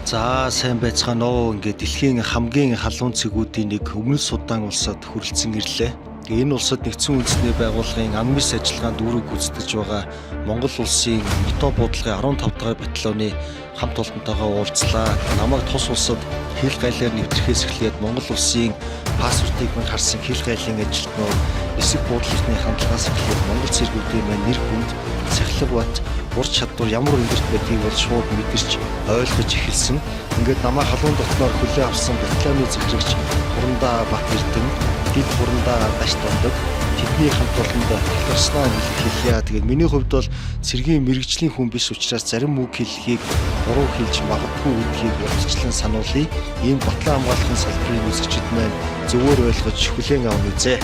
За, сайн байцгаана уу. Ингээд дэлхийн хамгийн халуун цэгүүдийн нэг Өмнөд Судан улсад хүрэлцэн ирлээ. Тэгээ энэ улсад нэгдсэн үндэсний байгууллагын UNMISS ажиллагаанд үүрэг гүйцэтгэж байгаа Монгол улсын мото буудлагын 15 дахь батальоны хамт олонтойгоо уулзлаа. Намайг тус улсад хил гайлаар нэвтрэхээс эхлээд Монгол улсын паспортыг мань харсан хил гайлын ажилтнууд, нисэх буудлагын хандлагаас эхлээд Монгол цэргүүдийн маань нэр хүнд, сахилга бат, ур чадвар ямар өндөрт байдгийг бол шууд мэдэрч ойлгож эхэлсэн. Ингээд намайг халуун дотноор хүлээн авсан батальоны захирагч Хурандаа Бат Эрдэнэ, дэд Хурандаа Дашт Ондог, тэдний хамт олонд талархснаа хэлье. Тэгээд миний хувьд бол цэргийн мэргэжлийн хүн биш учраас зарим үг хэллэгийг буруу хэлж магадгүй гэдгийг урьдчилан сануулъя. Ийм батлан хамгаалахын салбарын үзэгчид маань зөвөр ойлгож хүлээн авна үзээ.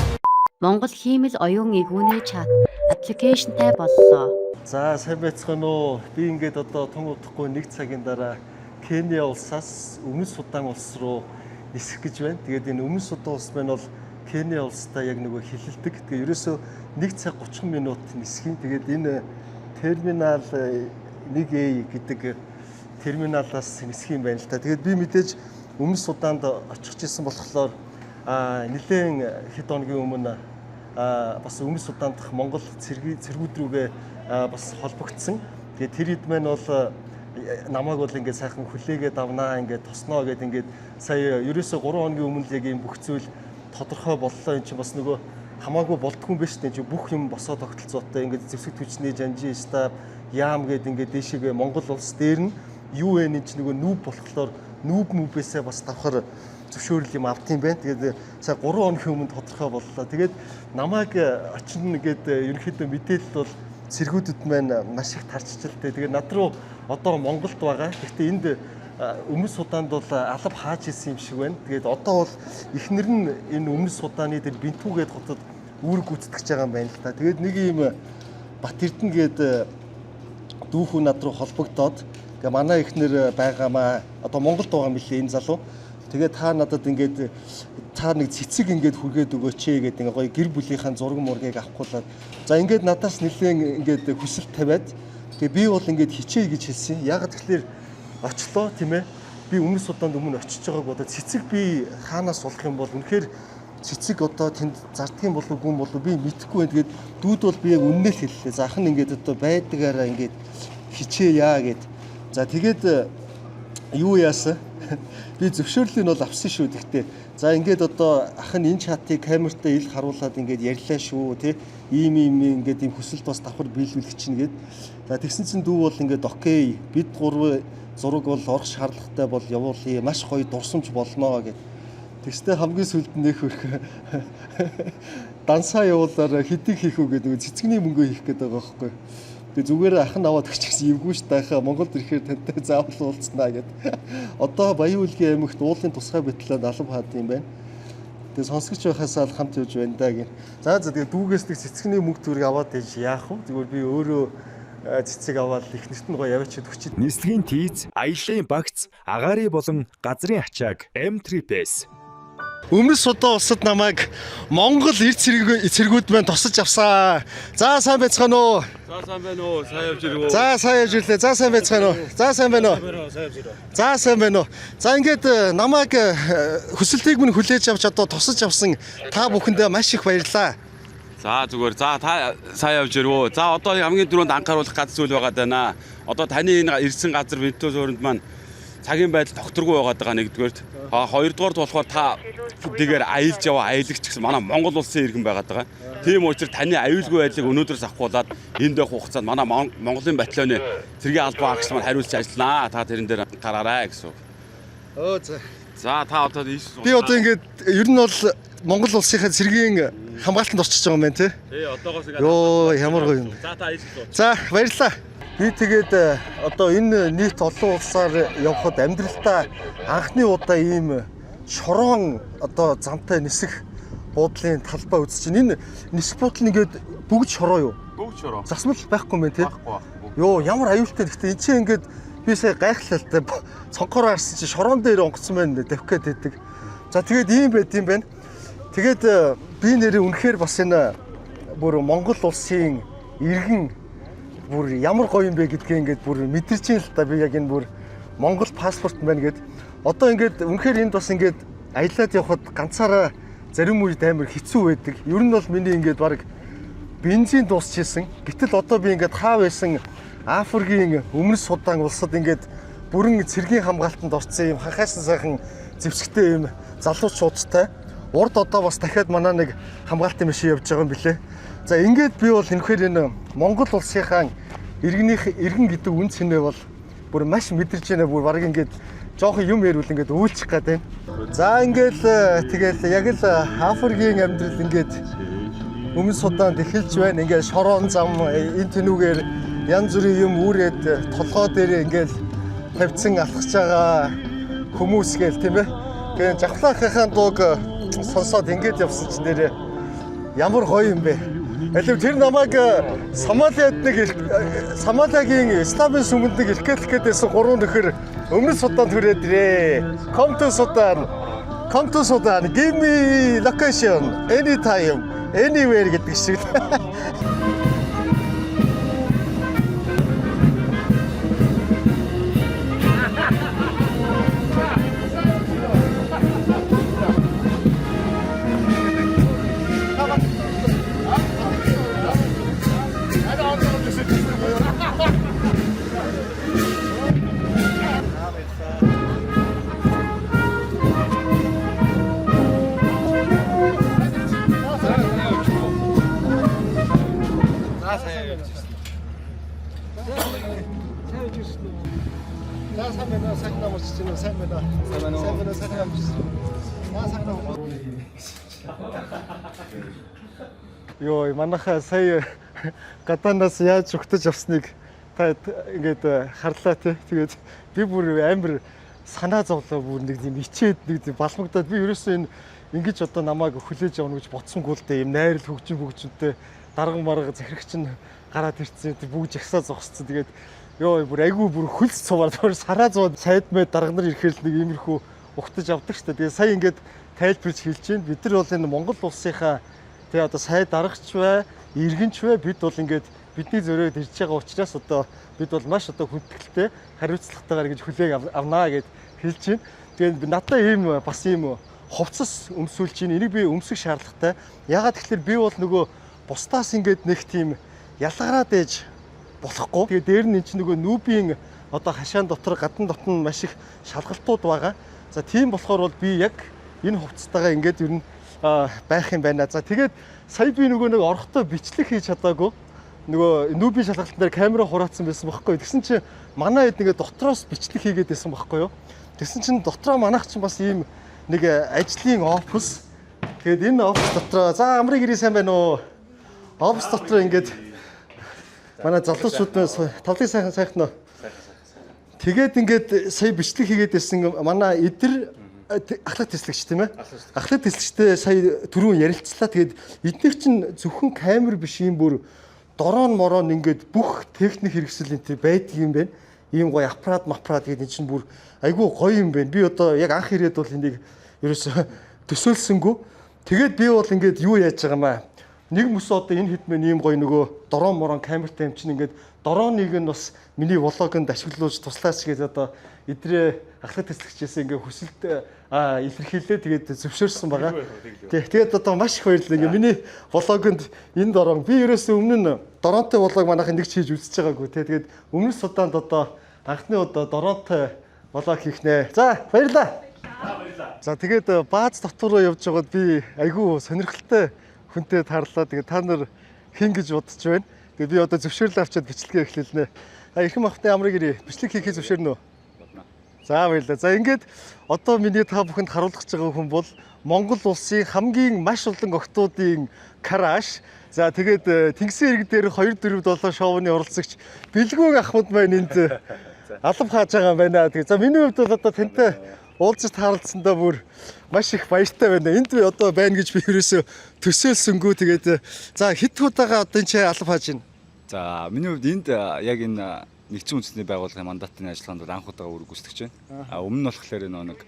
Монгол хиймэл оюун эгүүний чат application тай боллоо. За, сайн байцгаана уу. Би ингээд одоо тун удахгүй нэг цагийн дараа Кения улсаас Өмнөд Судан улс руу нисэх гэж байна. Тэгээд энэ Өмнөд Судан улс маань бол Кения улстай яг нөгөө хилэлдэг. Тэгээд ерөөсөө 1 цаг 30 минут нисэх юм. Тэгээд энэ терминал 1A гэдэг терминалаас нисэх юм байна л та. Тэгээд би мэдээж Өмнөд Суданд очих гэсэн болохоор нэлээд хэд хоногийн өмнө бас Өмнөд Судан дахь Монгол цэргүүд рүүгээ бас холбогдсон. Тэгээд тэр хэд маань бол намайг бол ингээд сайхан хүлээгээд авнаа, ингээд тосноо гэд ингээд сая ерөөсө 3 хоногийн өмнө л яг ийм бүх зүйл тодорхой боллоо. Энэ чинь бас нөгөө хамаагүй болдгүй юм биш үү? Чинь бүх юм босоо тогтолцоотой, ингээд зэвсэг түвшний жанжин штаб яам гэд ингээд дээшээгээ Монгол улс дээр нь юу вэ, энэ чинь нөгөө нүүб болохоор нүүб мүбээсээ бас давхар зөвшөөрөл юм авд юм байна. Тэгээд сая 3 хоногийн өмнө тодорхой боллоо. Тэгээд намайг очино гээд ерөнхийдөө мэдээлэл бол цэргүүдэд маань маш их тарчжилтэй. Тэгээд над руу одоо Монголд байгаа. Гэхдээ энд Өмнөд Суданд бол алба хааж исэн юм шиг байна. Тэгээд одоо бол эхнэр нь энэ Өмнөд Суданы тэр Бинтүү гээд хотод үүрэг гүйцэтгэж байгаа юм байна л та. Тэгээд нэг юм Бат Эрдэнэ гээд дүүхүү над руу холбогдоод, тэгээ манай эхнэр байгаамаа, одоо Монголд байгаа юм билээ энэ залуу. Тэгээ та надад ингээд та нэг цэцэг ингээд хүргээд өгөөч ээ гэдэг, ингээд гоё гэр бүлийнхаа зураг мургийг авахгуулаад, за, ингээд надаас нэлээд ингээд хүсэл тавиад, тэгээ би бол ингээд хичээе гэж хэлсэн. Яг тэгэхээр очлоо, тийм ээ. Би Өмнөд Суданд өмнө очиж байгааг бодоод, цэцэг би хаанаас олох юм бол, үнэхээр цэцэг одоо тэнд зарддаг юм болов уу, гүн болов, би мэдэхгүй байна. Тэгээд дүүд бол би яг үннээ л хэллээ. За, ах нь ингээд одоо байдгаараа ингээд хичээе гэд. За, тэгээд юу яасан? Би зөвшөөрлийг нь бол авсан шүү. Гэхдээ за, ингээд одоо ах нь энэ чатыг камертай ил харуулад ингээд ярьлаа шүү, тий. Ийм ийм ингээд ийм хүсэлт бас давхар биелүүлэх чинь гээд. За, тэгсэн чинь дүү бол ингээд okay, бид гурав зураг бол орох шаардлагатай бол явуулъя. Маш гоё дурсамж болноо гэд. Тэгстэй хамгийн сүүлд нэх хөрх дансаа явуулаараа хэдийг хийх үү гэдэг, цэцэгний мөнгөө хийх гэдэг байгаа байхгүй. Тэгээ зүгээр ах нь аваад өгч гэсэн эвгүй ш тайхаа, Монголд ирэхээр тантай заавал уулзнаа гэд. Одоо Баян-Үлгийн аймагт уулын тусгай батальонд алба хаад юм байна. Тэгээ сонсогч байхасаа л хамт явж байна да гин. За за, тэгээ дүүгээс нэг цэцэгний мөнгө төгрөг аваад ээж яах вэ? Зүгээр би өөрөө цэцэг аваад эхнэрт нь гоё яваач өгч. Нислэгийн тийз, аяллаа багц, агаарын болон газрын ачааг M3P-с. Өмнөд Судан улсад намайг Монгол эрд цэргүүд маань тосож авсан. За, сайн байцгаана уу? За, сайн байна уу? Сайн явж ирв үү? За, сайн явж ирлээ. За, сайн байцгаана уу? За, сайн байна уу? Сайн явж ирв. За, сайн байна уу? За, ингээд намайг хүсэлтийг минь хүлээж авч одоо тосож авсан та бүхэндээ маш их баярлалаа. За, зүгээр. За, та сайн явж ирв үү? За, одоо хамгийн түрүүнд анхааруулах гац зүйл байгаа даа. Одоо таны энэ ирсэн газар Бинтүү суурьнд маань цагийн байдал тогтворгүй байгаад байгаа нэгдүгээрт. А хоёрдугаарт болохоор та тэгээр аялж яваа аялагч гэсэн манай Монгол улсын иргэн байгаад байгаа. Тийм учраас таны аюулгүй байдлыг өнөөдрөөс авахуулаад энд байх хугацаанд манай Монголын батальоны цэргийн албан хаагч маань хариуцж ажилланаа. Та тэрэн дээр анхаараарай гэсэн үг. Өө, за. За, та одоо ийш Би одоо ингээд ер нь бол Монгол улсынхаа цэргийн хамгаалтанд орчиж байгаа юм байна, тий? Тий, одоогоос ингээд Йоо, ямар гоё юм. За, та ийш суу. За, баярлалаа. Би тэгээд одоо энэ нийт олон улсаар явхад амьдралдаа анхны удаа ийм шороон одоо замтай нисэх буудлын талбай үзэж чинь. Энэ нисэх буудал нь ингээд бүгд шороо юу? Бүгд шороо. Засмал байхгүй юм байна, тий? Байхгүй, байхгүй. Йоо, ямар аюултай. Гэхдээ энэ чинь ингээд би сая гайхлаа л та, цонхоор харсан чи шороон дээр онгоцсон байна, давхих гээд байдаг. За, тэгээд ийм байд юм байна. Тэгээд би нэрээ үнэхээр бас энэ бүр Монгол улсын иргэн бүр ямар гоё юм бэ гэдгээ ингээд бүр мэдэрч юм л та, би яг энэ бүр Монгол паспорт байна гэд. Одоо ингээд үнэхээр энд бас ингээд аялаад явхад ганцаараа зарим үед амар хэцүү байдаг. Ер нь бол миний ингээд баг бензин дуусчихсан. Гэтэл одоо би ингээд хаа байсан Африкийн Өмнөд Судан улсад ингээд бүрэн цэргийн хамгаалтанд орсон юм хахайсан сайхан зэвсэгтэй юм залуучуудтай. Урд одоо бас дахиад манай нэг хамгаалтын машин явж байгаа юм билэ. За, ингээд би бол үнэхээр энэ Монгол улсынхаа иргэнийх иргэн гэдэг үнэ цэнэ бол бүр маш мэдэрч байна. Бүр баг ингээд жоохон юм ярил ингээд үйлчих гээд байна. За, ингээд тэгэл яг л Африкийн амьдрал ингээд Өмнөд Суданд эхэлж байна. Ингээд шорон зам энэ тэнүүгээр янз бүрийн юм үүрээд толгой дээр ингээд тавьсан алхаж байгаа хүмүүс гээл тийм ээ. Тэгээ Жавхлаахынхаа дууг сонсоод ингээд явсан чинь нэрээ ямар гоё юм бэ. Алив тэр намайг Сомалиад нэг Сомалиагийн Исламын сүмэнд нэг иркэлэх гэдээсэн гурван нөхөр Өмнөд Суданд хүрээд ирээ. Come to Sudan. Come to Sudan. Give me location anytime, anywhere гэдэг шиг. За, сайн байна уу? Сайн намарч чинь сайн байна уу? Сайн байна уу? Сайн байна уу? Сайн намарч. За, сайн уу? Йоо, манайхаа сая гадаанаас яаж угтаж авсныг та ингээд харлаа тий. Тэгээд би бүр амар санаа зовлоо, бүр нэг тийм ичээд, нэг тийм балмагдаад. Би ерөөсөө энэ ингэж одоо намайг хүлээж авна гэж бодсонгүй л дээ. Юм найрал хөгжин хөгжинтэй дарган марга захирагч нь гараад ирсэн. Тэг бүгд жагсаа зогссон. Тэгээд ёо, бүр айгүй бүр хөлс цуваад бүр сараа зууд сайд мэд дарга нар ирэхээр л нэг иймэрхүү угтаж авдаг штэ. Тэгээ сая ингээд тайлбарч хэлж байна. Бид нар бол энэ Монгол улсынхаа тэгээ одоо сайд дарагч бай, иргэнч бай, бид бол ингээд бидний зөрөөд ирж байгаа учраас одоо бид бол маш одоо хүндэтгэлтэй, хариуцлагатайгаар ингэж хүлээг авнаа гэд хэлж байна. Тэгээд надад ийм бас ийм хувцас өмсүүлж байна. Энийг би өмсөх шаардлагатай. Ягаад гэвэл би бол нөгөө бусдаас ингээд нэг тийм ялгараад ээж болохгүй. Тэгээд дээр нь эн чинь нөгөө нүүбийн одоо хашаан дотор гадна дотн маш их шалгалтууд байгаа. За, тийм болохоор бол би яг энэ хувцастайгаа ингээд ер нь байх юм байна. За, тэгээд сая би нөгөө нэг орохдоо бичлэг хийж чадаагүй. Нөгөө нүүбийн шалгалтын дээр камера хураацсан байсан байхгүй. Тэгсэн чинь манай хэд нэгэ дотроос бичлэг хийгээд байсан байхгүй юу? Тэгсэн чинь дотроо манайх чинь бас ийм нэг ажлын офис. Тэгээд энэ офис дотроо, за, амрыг ирээ, сайн байна уу? Офис дотроо ингээд манай залуучууд маань тавлыг сайхан сайхан уу. Тэгээд ингээд сая бичлэг хийгээд байсан манай эдэр ахлах тэслэгч тийм ээ. Ахлах тэслэгчтэй сая түрүүн ярилцлаа. Тэгээд эднийх чинь зөвхөн камер биш, юм бүр дрон морон ингээд бүх техник хэрэгсэл энэ тэр байдаг юм байна. Ийм гоё аппарат маппарат гэдэг энэ чинь бүр айгүй гоё юм байна. Би одоо яг анх ирээд бол энийг ерөөсө төсөөлсөнгөө. Тэгээд би бол ингээд юу яаж байгаа маа. Нэг мөс одоо энэ хэд мэн ийм гоё нөгөө дрон морон камертай юм чинь ингээд дроныг нь бас миний vlog онд ашиглуулж туслаач гэж одоо эдрээ ахлах тэслэгчээс ингээ хүсэлт илэрхийлээ, тэгээд зөвшөөрсөн байгаа. Тэгээд одоо маш их баярлалаа. Ингээ миний vlog онд энэ дрон, би ерөөсөө өмнө нь дронтой vlog манайхан нэг ч хийж үзэж байгаагүй те. Тэгээд Өмнөд Суданд одоо анхны удаа дронтой vlog хийх нэ. За, баярлалаа. За, тэгээд бааз дотор руу явж байгаад би айгүй сонирхолтой хүнтэй таарлаа. Тэгээд та нар хэн гэж бодож байна? Тэгээд би одоо зөвшөөрлөө авчиад бичлэгээ эхлүүлнэ. А, эрхэм ахтай амрыг ирээ. Бичлэг хийхээ зөвшөөрнө үү? За, баярлалаа. За, ингээд одоо миний та бүхэнд харуулах гэж байгаа хүн бол Монгол улсын хамгийн маш олон охидуудын crush. За, тэгээд Тэнгисийн ирэг дээр 2 4 7 шоуны оролцогч Бэлгүүн ахмад маань энд алба хааж байгаа юм байна. Тэгээд за, миний хувьд бол одоо тантай уулзаж таарлцсандаа бүр маш их баяртай байна. Энд би одоо байна гэж би ерөөсөө төсөөлсөнгүү. Тэгээд за, хэд удаага одоо энэ чи алба хааж байна? За, миний хувьд энд яг энэ нэгдсэн үндэсний байгууллагын мандатын ажиллагаанд бол анх удаага үүрэг гүйцэтгэж байна. А өмнө нь болохоор энэ нэг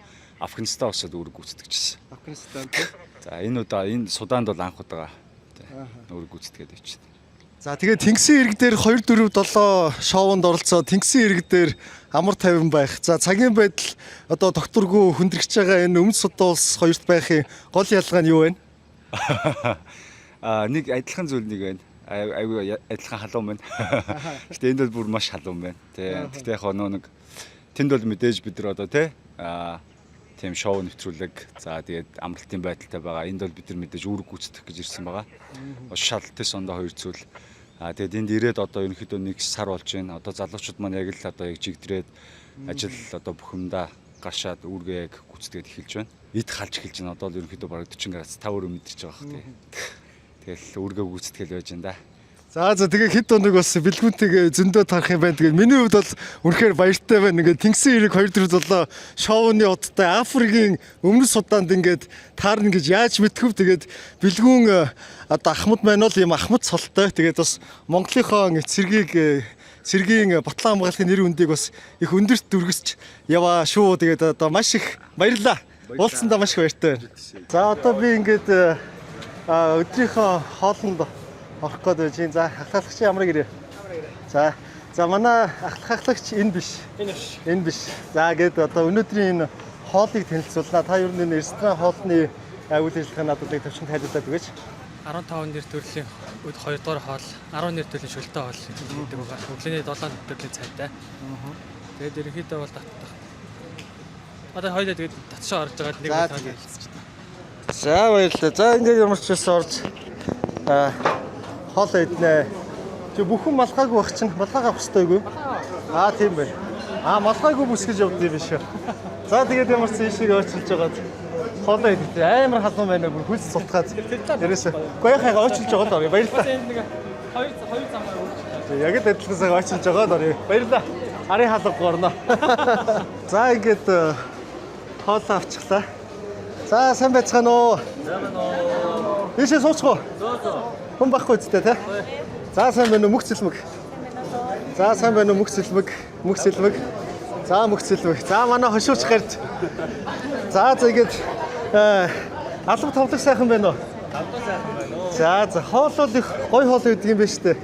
Афганистан улсад үүрэг гүйцэтгэжсэн. Афганистан тий. За, энэ удаа энэ Суданд бол анх удаага үүрэг гүйцэтгээд явчихна. За тэгээд Тэнгисийн ирэг дээр 2 4 7 шоунд оролцоо Тэнгисийн ирэг дээр амар тайван байх. За цагийн байдал одоо докторгүй хүндрэгч байгаа энэ Өмнөд Судан улс хоёрт байхын гол ялгаа нь юу вэ? Аа нэг адилхан зүйл нэг байна. Айгүй адилхан халуун байна. Гэтэ энд бол бүр маш халуун байна. Тэ. Гэтэ яг нөө нэг тэнд бол мэдээж бид нар одоо тэ аа тийм шоу нэвтрүүлэг за тэгээд амралтын байдалтай байгаа. Энд бол бид нар мэдээж үүрэг гүйцэтгэх гэж ирсэн байгаа. Шал тэс ондоо хоёр зүйл. Аа тэгээд энд ирээд одоо ерөнхийдөө нэг сар болж байна. Одоо залуучууд маань яг л одоо яг жигдрээд ажил одоо бухимдаа гашаад үүргээ яг гүйцэтгээд эхэлж байна. Эд халж эхэлж байна. Одоо л ерөнхийдөө бараг 40 градус 5 өрөө мэдэрч байгаа бах тий. Тэгэл үүргээ гүйцэтгэл байж энэ да. За за тэгээ хэд хоног бас бэлгүүнтэйгээ зөндөө тарах юм байна. Тэгээ миний хувьд бол үнэхээр баяртай байна. Ингээд Тэнгисийн эрэг 2 4 7 шоуны удтай Африкийн Өмнөд Суданд ингээд таарна гэж яаж мэдхэв. Тэгээд бэлгүүн одоо Ахмад маань бол ийм Ахмад цолтой. Тэгээд бас Монголынхоо цэргийг цэргийн батлан хамгаалахын нэр хүндийг бас их өндөрт дүргэсч яваа шүү. Тэгээд одоо маш их баярлалаа. Уулзсандаа маш их баяртай байна. За одоо би ингээд өдрийнхөө хоолнд орох гээд байж байна. За ахлагч ямар гэрээ? За за манай ахлагч энэ биш. Энэ биш. Энэ биш. За гээд одоо өнөөдрийн энэ хоолыг танилцуулнаа. Та ер нь энэ ресторан хоолны үйл ажиллагаа надад нэг төвчөнд тайлбарлаад өгөөч. 15 нэр төрлийн өд 2 дугаар хоол, 10 нэр төрлийн шөлтөө хоол гэдэг байгаа. Өглөөний 7 төрлийн цайтай. Тэгээд ерөнхийдөө бол татдаг. Одоо хоёулаа тэгээд татшаа орж байгаа нэг За, тань тэгээд. хэлсэн. За баярлалаа. За ингээд ямар ч байсан орж хоол иднэ. Чи бүхэн малгайгүй байх чинь малгай авах хэрэгтэй үгүй? Аа тийм байна. Аа малгайгүй бүсгэж явд юм биш үү? За тэгээд ямар ч ийшээ ойчилж байгаад хоолоо идэх. Амар халуун байна бүр хөлс сутгаад. Ерөөсөө. Гоё хайгаа ойчилж байгаа л орё. Баярлалаа. Энэ нэг хоёр замаар үрж. Яг л адилхан сайхан очилж байгаа л орё. Баярлалаа. Арын халууг орно. За ингээд хоолоо авчихлаа. За сайн байцгаана уу? Сайн байна уу? Ийшээ суучих уу? Хүн байхгүй үстэй тий? За сайн байна уу мөх цэлмэг? За сайн байна уу мөх цэлмэг? Мөх цэлмэг. За мөх цэлмэг. За манай хошууч гарч. За за ингээд алба товлог сайхан байна уу? Алба сайхан байна уу? За за хоол бол их гоё хоол өгдөг юм байна шүү дээ.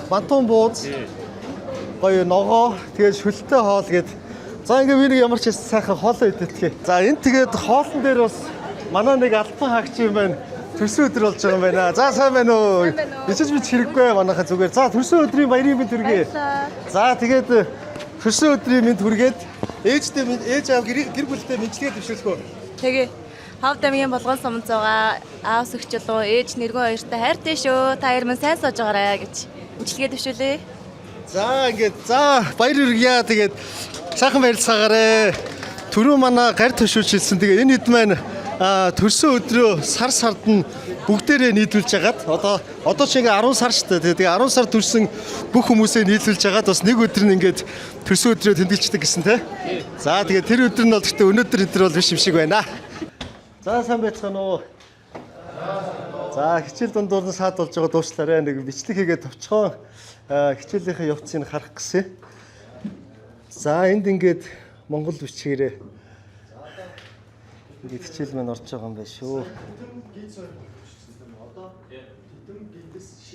Бантун бууз гоё ногоо тэгээд шүлтэй хоол гээд за ингээ би нэг ямар ч сайхан хоолоо идэлтгий. За энэ тэгээд хоолн дээр бас манай нэг альбан хаагч юм байна. Төрсөн өдөр болж байгаа юм байна. За сайн байна уу? Ичиж бич хэрэггүй манайхаа зүгээр. За төрсөн өдрийн баярын мэнд хүргэе. За тэгээд төрсөн өдрийн мэнд хүргээд ээжтэй ээж аав гэр бүлтэй мэдлэгээ дэвшүүлэх үү? Тэгээ Хов дамгийн булган сумцууга аав сөгчлөө ээж нэргэн хоёртой хайртай шүү. Та хоёр мань сайн сууж байгаарай гэж мэдлэгээ дэвшүүлээ. За ингээд за баяр хүргье. Тэгээд сайхан баярлцгаагаарэ. Түрүү манай гар төшөөж хэлсэн. Тэгээ энэ хэд маань төрсөн өдрөө сар сард нь бүгдээрээ нийлүүлж хагаад одоо ч ингээ 10 сар шүү дээ. Тэгээ 10 сар төрсөн бүх хүмүүсээ нийлүүлж хагаад бас нэг өдөр нь ингээд төрсөн өдрөө тэмдэглэждэг гэсэн те. За тэгээ тэр өдөр нь бол гэхдээ өнөөдөр энэ төр бол биш юм шиг байна. За сайн байцгаана уу? За хичээл дундуур нь саад болж байгаа дуушлаарай. Нэг бичлэг хийгээд товчхон хичээлийнхээ явцыг харах гэсэн. За энд ингээд монгол бичгээрээ ингээд хичээл маань орж байгаа юм байна шүү.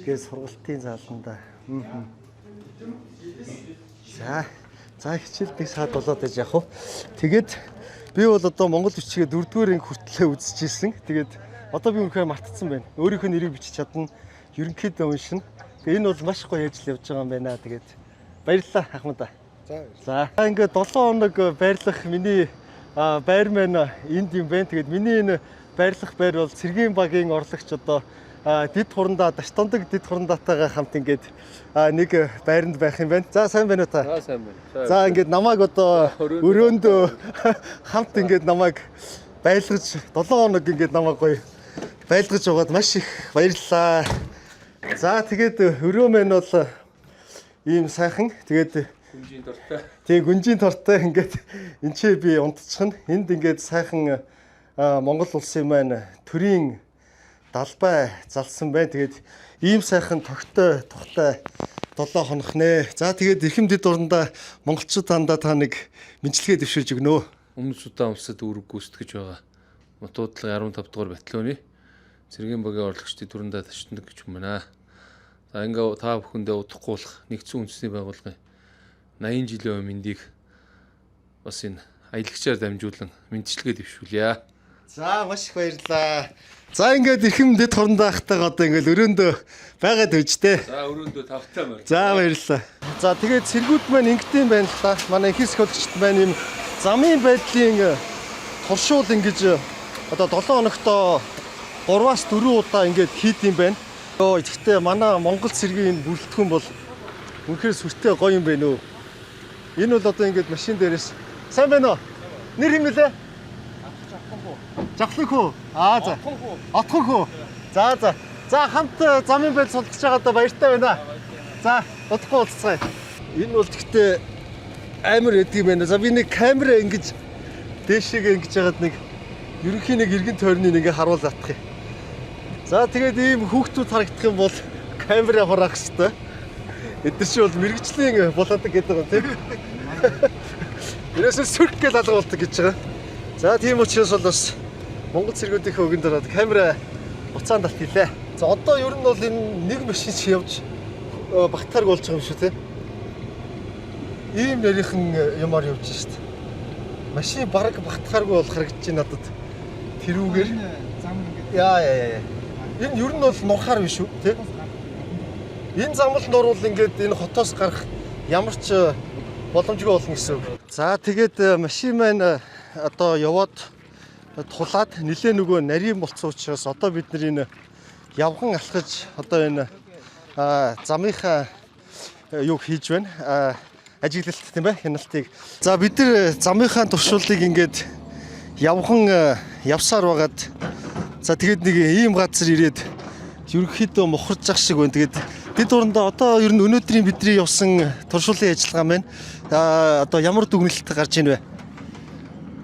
Гээ сургалтын зааланда. За за хичээл нэг саад болоод байж яах вэ? Тэгээд би бол одоо монгол бичгээ дөрөвдүгээр анги хүртлээ үзчихсэн. Тэгээд одоо би үнэхээр мартцсан байна. Өөрийнхөө нэрийг бичиж чадна. Ерөнхийдөө уншина. Тэгээ энэ бол маш гоё ажил явж байгаа юм байна. Тэгээд баярлалаа ахмадаа. За. За ингээд 7 хоног байрлах миний байр маань энд юм байна. Тэгээд миний энэ байрлах байр бол цэргийн багийн орлогч одоо дид хурандаа Даштондог дид хурандаатайгаа хамт ингээд нэг байранд байх юм байна. За сайн байна уу та? За сайн байна. За ингээд намайг одоо өрөөндөө хамт ингээд намайг байлгаж 7 хоног ингээд намайг гоё байлгаж байгаад маш их баярлалаа. За тэгээд өрөө маань бол ийм сайхан. Тэгээд Гүнжийн дуртай. Тэгээ гүнжийн тортой ингээд энэ ч би унтчихна. Энд ингээд сайхан Монгол улсын маань төрийн далбай залсан байна. Тэгээд ийм сайхан тогтой тухтай 7 хонох нэ. За тэгээд эрхэм дэд урандаа монголчууд дандаа та нэг мэдлэгээ дэвшүүлж өгнө. Өмнөд Судан улсад үүрэг гүйцэтгэж байгаа Мутуудлага 15 дугаар батальоны цэргийн багийн орлогчдын түрэндээ ташдаг гэж юм байна. За ингээ та бүхэндээ удахгүй болох нэгдсэн үндэсний байгууллагын 80 жилийн өмнө мэндийг бас энэ аялагчаар дамжуулан мэндчилгээ дэвшүүлье. За, маш их баярлалаа. За, ингээд эрхэм дэд хорондоо ахтайгаа одоо ингээд өрөөндөө байгаад үжтэй. За, өрөөндөө тавтай морь. За, баярлалаа. За, тэгээд цэргүүд маань ингэдэм байна л та. Манай их хэсэг маань ийм замын байдлын туршуул ингэж одоо 7 хоногтоо 3-аас 4 удаа ингээд хийд юм байна. Йоо, гэхдээ манай Монгол цэргийн энэ бүрэлдэхүүн бол үнэхээр сүртэй гоё юм байна өө. Энэ бол одоо ингээд машин дээрээс сайн байна уу? Нэр хэм нэлээ? Жавхлан хүү. Аа, за. Отхон хүү. За, за. За, хамт замын байдал судалж байгаадаа баяртай байна. За, удахгүй уулзцгаая. Энэ бол гэхдээ амар эдэг юм байна. За, би нэг камера ингэж дээшээгээ ингэж яагаад нэг ерөнхийн нэг эргэн тойрны нэг ингэ харуул атах юм. За, тэгээд ийм хүүхдүүд харагдах юм бол камера хураах хэвээр. Эдгээр чи бол мэрэгжлийн булаадаг гэдэг юм тийм. Ерөөсөө сүрх гэл алга болдог гэж байгаа. За, тийм учраас бол бас Монгол цэргүүдийнхээ өгөн дараад камера буцаан талт хийлээ. За, одоо ер нь бол энэ нэг машин чи явж багтаарг болж байгаа юм шүү те. Ийм нарийнхан юмар явж шít. Машин бараг багтахааргүй бол харагдаж байна надад. Тэрүүгээр зам ингээд яа яа яа. Энэ ер нь бол нурхаар биш үү те? Энэ зам л нурвал ингээд энэ хотоос гарах ямар ч боломжгүй болно гэсэн үг. За, тэгээд машин маань одоо яваад тулаад нилээ нөгөө нарийн болцсон учраас одоо бид нар энэ явган алхаж одоо энэ замынхаа юг хийж байна. Ажиглалт тийм ээ, хяналтыг. За, бид нар замынхаа туршуултыг ингээд явган явсаар байгаад за, тэгээд нэг ийм газар ирээд ерөнхийдөө мухарж ах шиг байна. Тэгээд бид орондоо одоо ер нь өнөөдрийн бидний явсан туршуулын ажиллагаа маань одоо ямар дүгнэлт гарч ийн вэ?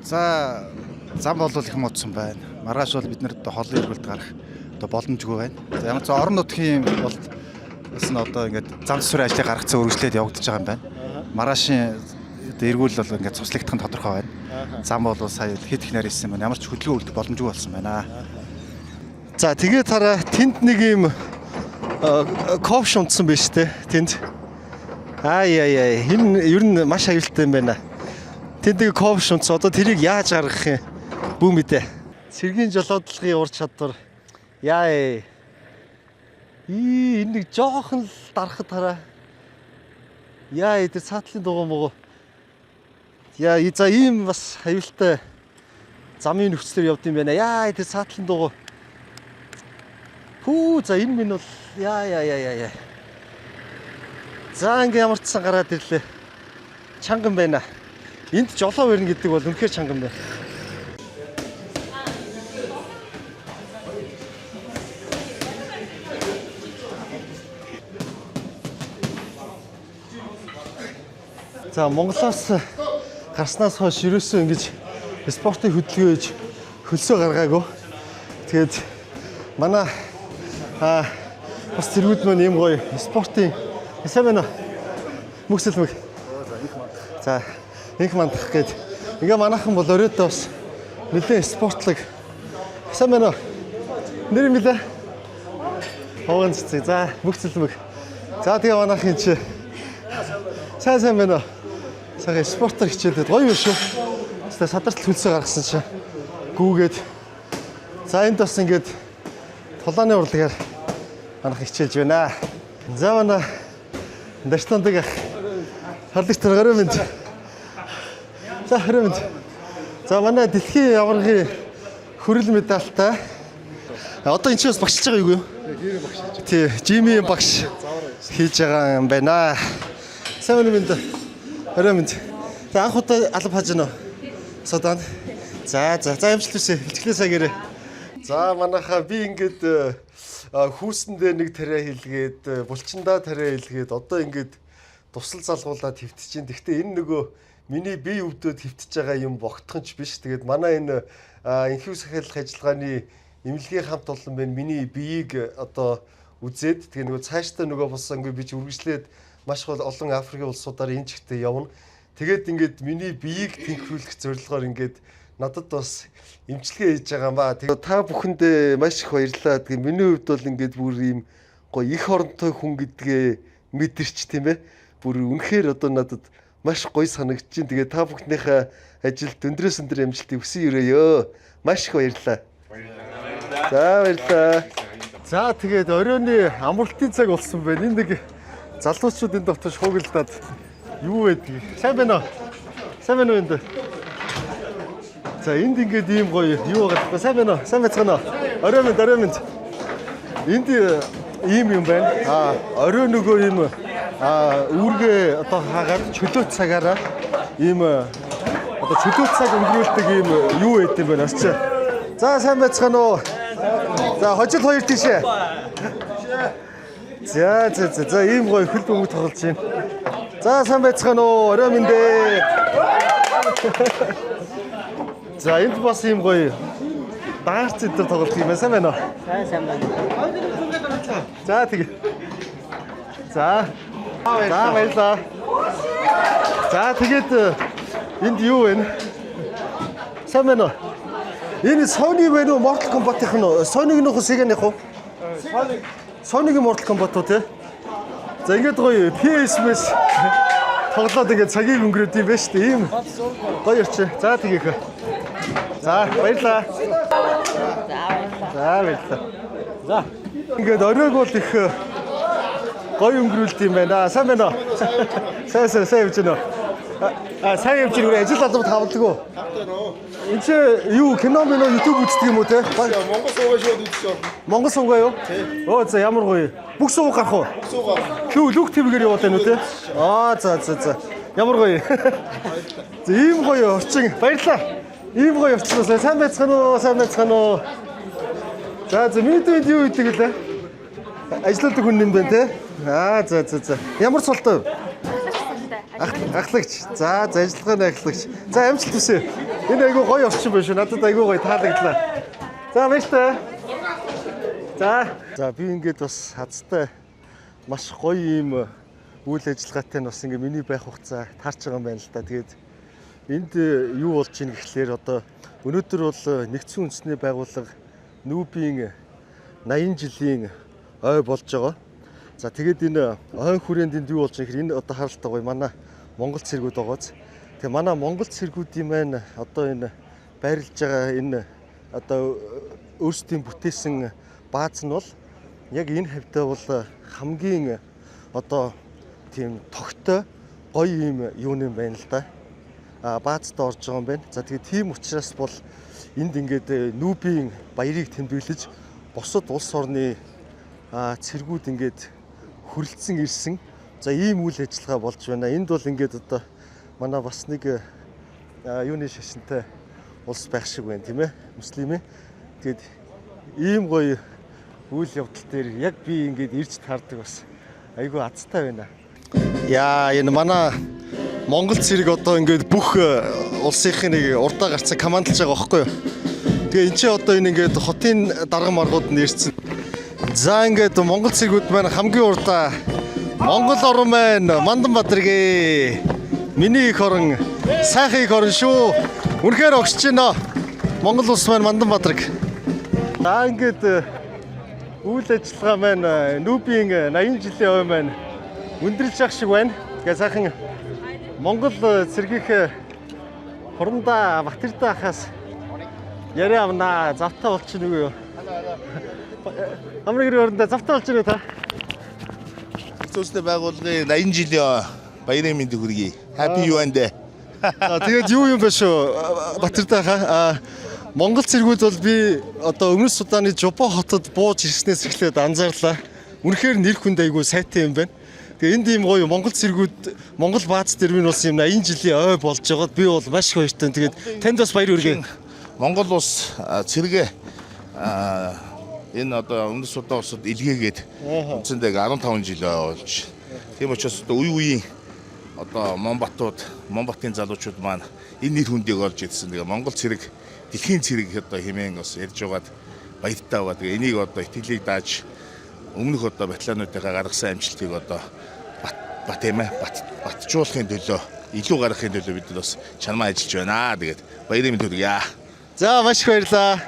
За, зам бол их муудсан байна. Маргааш бол бид нарт холын эргэлт гарах одоо боломжгүй байна. За, ямар ч орон нутгийн бол бас нь одоо ингээд зам засварын ажлыг гаргацсан үргэлжлээд явагдаж байгаа юм байна. Маргаашийн одоо эргүүл бол ингээд цуслагдах нь тодорхой байна. Зам бол сая хэд их нарийнсан байна. Ямар ч хөдөлгөөн үлдэх боломжгүй болсон байна. За, тэгээд хараа тэнд нэг ийм ковш унтсан байж тээ тэнд. Ай ай ай, энэ ер нь маш аюултай юм байна. Тэнд нэг ковш унтсан. Одоо тэрийг яаж гаргах юм? Бүү мэдээ. Цэргийн жолоодлогын ур чадвар. Яа. Ии, энэ нэг жоохон л дарахад хараа. Яа, тэр цаатлын дугуй мого. Яа, за, ийм бас аюултай замын нөхцлөөр явд юм байна. Яа, тэр цаатлын дугуй. Пүү, за, энэ минь бол яа яа яа яа яа. За, ингээ ямар ч сан гараад ирлээ. Чанган байна. Энд жолоо барина гэдэг бол үнэхээр чанган байна. За, Монголоос гарснаас хойш ерөөсөө ингэж спортын хөдөлгөөн хийж хөлсөө гаргаагүй. Тэгээд манай бас цэргүүд маань ийм гоё спортын сайн байна уу? Мөксөлмөг. За, инх мандах гээд ингээ манайхан бол оройдоо бас нэлээд спортлог. Сайн байна уу? Нэр юм билээ? Хогон цэцэг. За, мөксөлмөг. За, тэгээ манайхын чи сайн сайн байна уу? Сайхан спортоор хичээлээд гоё юу шүү. Тэгээ садартал хөлсөө гаргасан чинь гүүгээд. За, энд бас ингээд тулааны урлагаар манайх хичээлж байна. За, манай Даштандаг ах харлагч тэр орой минь. За, орой минь. За, манай дэлхийн аваргын хүрэл медальтай. Одоо энэ чинь бас багшилж байгаа юу юу? Тий, Жими багш хийж байгаа юм байна. Сайн байна уу минь? Орой минь. За, анх удаа алба хаж гинөө. Судан. За за за, амжилт хүсье. Илтгэлээ сайн гэрээ. За, манайхаа би ингээд хүүсэндээ нэг тариа хийлгээд, булчиндаа тариа хийлгээд одоо ингээд тусал залгуулаад хөвтөж чинь. Гэхдээ энэ нөгөө миний бие өвдөд хөвтөж байгаа юм богтхон ч биш. Тэгээд манай энэ энхүү сахилах ажиллагааны эмнэлгийн хамт олон байна. Миний биеийг одоо үзээд тэгээ нөгөө цаашдаа нөгөө бас ингээ би ч үргэлжлээд маш олон Африкийн улсуудаар энэ чигтээ явна. Тэгээд ингээд миний биеийг тэнхрүүлэх зорилгоор ингээд надад бас эмчилгээ хийж байгаа юм ба. Тэгээд та бүхэндээ маш их баярлалаа. Тэгээд миний хувьд бол ингээд бүр ийм гоё их оронтой хүн гэдгээ мэдэрч, тийм ээ. Бүр үнэхээр одоо надад маш гоё санагдаж байна. Тэгээ та бүхнийхээ ажилд өндрөөс өндөр амжилтыг хүсэн ерөөе. Маш их баярлалаа. За, баярлалаа. За, тэгээд оройны амралтын цаг болсон байна. Энэ нэг залуучууд энэ дотор шуугилдаад юу байдгийг. Сайн байна уу? Сайн байна уу энд? За, энд ингээд ийм гоё юу байгаа вэ? Сайн байна уу? Сайн байцгаана уу? Орой мэнд, орой мэнд. Энд ийм юм байна. А орой нөгөө ийм үүргээ одоо хаагаад чөлөө цагаараа ийм одоо чөлөө цаг өнгөрүүлдэг ийм юу байд юм байна очив. За, сайн байцгаана уу? За, хожил хоёр тийшээ. За за за за ийм гоё хөл бөмбөг тоглож байна. За, сайн байцгаана уу? Орой мэнд ээ. За, энд бас ийм гоё даарц энэ төр тоглолт юм байна. Сайн байна уу? Сайн, сайн байна. За, тэгээ. За. За, баярлалаа. За, тэгээд энд юу вэ? Сайн байна уу? Энэ Sony байна уу? Mortal Kombat-ийнх нь уу? Sony-г нөх Sega-ных уу? Sony. Sony-гийн Mortal Kombat уу, те? За, ингээд гоё PS-мэс тоглоод ингээд цагийг өнгөрөөд юм байна шүү дээ. Ийм гоё орчин. За, тэгээхэ. За, баярлалаа. За, баярлалаа. За. Ингээд оройг бол их гоё өнгөрүүлд юм байна. Сайн байна уу? Сайн, сайн, сайн явж байна уу? А, сайн явж байна. Ажил албад хавдаггүй. Энд чи юу кино мино YouTube үздэг юм уу, те? Монгол суугаа шууд үзэж байна. Монгол сувгаа юу? Оо, за, ямар гоё. Бүх сувг гарах уу? Суугаа. Лүү Лүк ТV-гээр яваад байна уу, те? Аа, за за за. Ямар гоё. За, ийм гоё орчин. Баярлалаа. Ийм гоё орчноос сайн байцгаана уу? Сайн байцгаана уу? За за, миний дүүд юу гэдэг лээ? Ажилладаг хүн юм байна, те? Аа, за за за. Ямар цолтой вэ? Ахлагч. За за, ажиллагааны ахлагч. За, амжилт хүсье. Энэ айгүй гоё орчин байна шүү. Надад айгүй гоё таалагдлаа. За, баярлалаа. За. За, би ингээд бас хазтай маш гоё ийм үйл ажиллагаатай нь бас ингээ миний байх хугацаа таарч байгаа юм байна л да. Тэгээд энд юу болж ийн гэхлээр одоо өнөөдөр бол нэгдсэн үндэсний байгууллага НҮБ-ийн 80 жилийн ой болж байгаа. За, тэгээд энэ ойн хүрээнд энд юу болж байгаа гэхээр энэ одоо харалтай гоё манай Монгол цэргүүд байгааз. Тэгээ манай Монгол цэргүүдийн маань одоо энэ байрлаж байгаа энэ одоо өөрсдийн бүтээсэн бааз нь бол яг энэ хавьдаа бол хамгийн одоо тийм тогтой гоё юм юу юм байна л да. А баазтай орж байгаа юм байна. За, тэгээ тийм учраас бол энд ингээд НҮБ-ийн баярыг тэмдэглэж бусад улс орны цэргүүд ингээд хүрэлцэн ирсэн. За, ийм үйл ажиллагаа болж байна. Энд бол ингээд одоо манай бас нэг юуны шашинтай улс байх шиг байна, тийм ээ. Муслим ээ. Тэгээд ийм гоё үйл явдал дээр яг би ингээд ирж таардаг бас айгүй азтай байна. Яа, энэ манай Монгол цэрэг одоо ингээд бүх улсынхын нэг урдаа гарцсан командалж байгаа байхгүй юу? Тэгээ эн чинь одоо энэ ингээд хотын дарга маргууд нь ирсэн. За, ингээд Монгол цэргүүд маань хамгийн урдаа. Монгол орон маань Мандан Бадаргээ. Миний их орон, сайхан их орон шүү. Үнэхээр огшиж байна. Монгол улс маань Мандан Бадраг. За, ингээд үйл ажиллагаа маань НҮБ-ийн 80 жилийн ой маань өндөрлж явах шиг байна. Тэгээ сайхан Монгол цэргийнхээ хурандаа Батэрдаа ахаас яриа авнаа. Завтай болчихно үгүй юу? Амар гэр орондоо завтай болж байна та. Нэгдсэн байгууллагын 80 жилийн баярын мэндийг хүргэе. Happy UN Day. За, тэгээд юу юм бэ шүү, Батэрдаа хаа. Монгол цэргүүд бол би одоо Өмнөд Суданы Жуба хотод бууж ирснээс эхлээд анзаарлаа. Үнэхээр нэр хүнд айгүй сайтай юм байна. Тэгээ энд ийм гоё Монгол цэргүүд Монгол бааз дээр минь бас юм 80 жилийн ой болж байгаад би бол маш их баяртай. Тэгээд танд бас баяр хүргэе. Монгол улс цэргээ энэ одоо Өмнөд Судан улсад илгээгээд үндсэндээ 15 жил болж. Тийм учраас одоо үе үеийн одоо Момбатууд, Момбатын залуучууд маань энэ нэр хүндийг олж ирсэн. Тэгээ Монгол цэрэг дэлхийн цэрэг одоо хэмээн бас ярьж байгаад баяртай байгаа. Тэгээ энийг одоо итгэлийг дааж өмнөх одоо батальонуудынхаа гаргасан амжилтыг одоо бат бат юм ээ бат батжуулахын төлөө, илүү гаргахын төлөө бид нар бас чанмаа ажиллаж байна. Тэгээд баярын мэнд хүргье. За, маш их баярлалаа.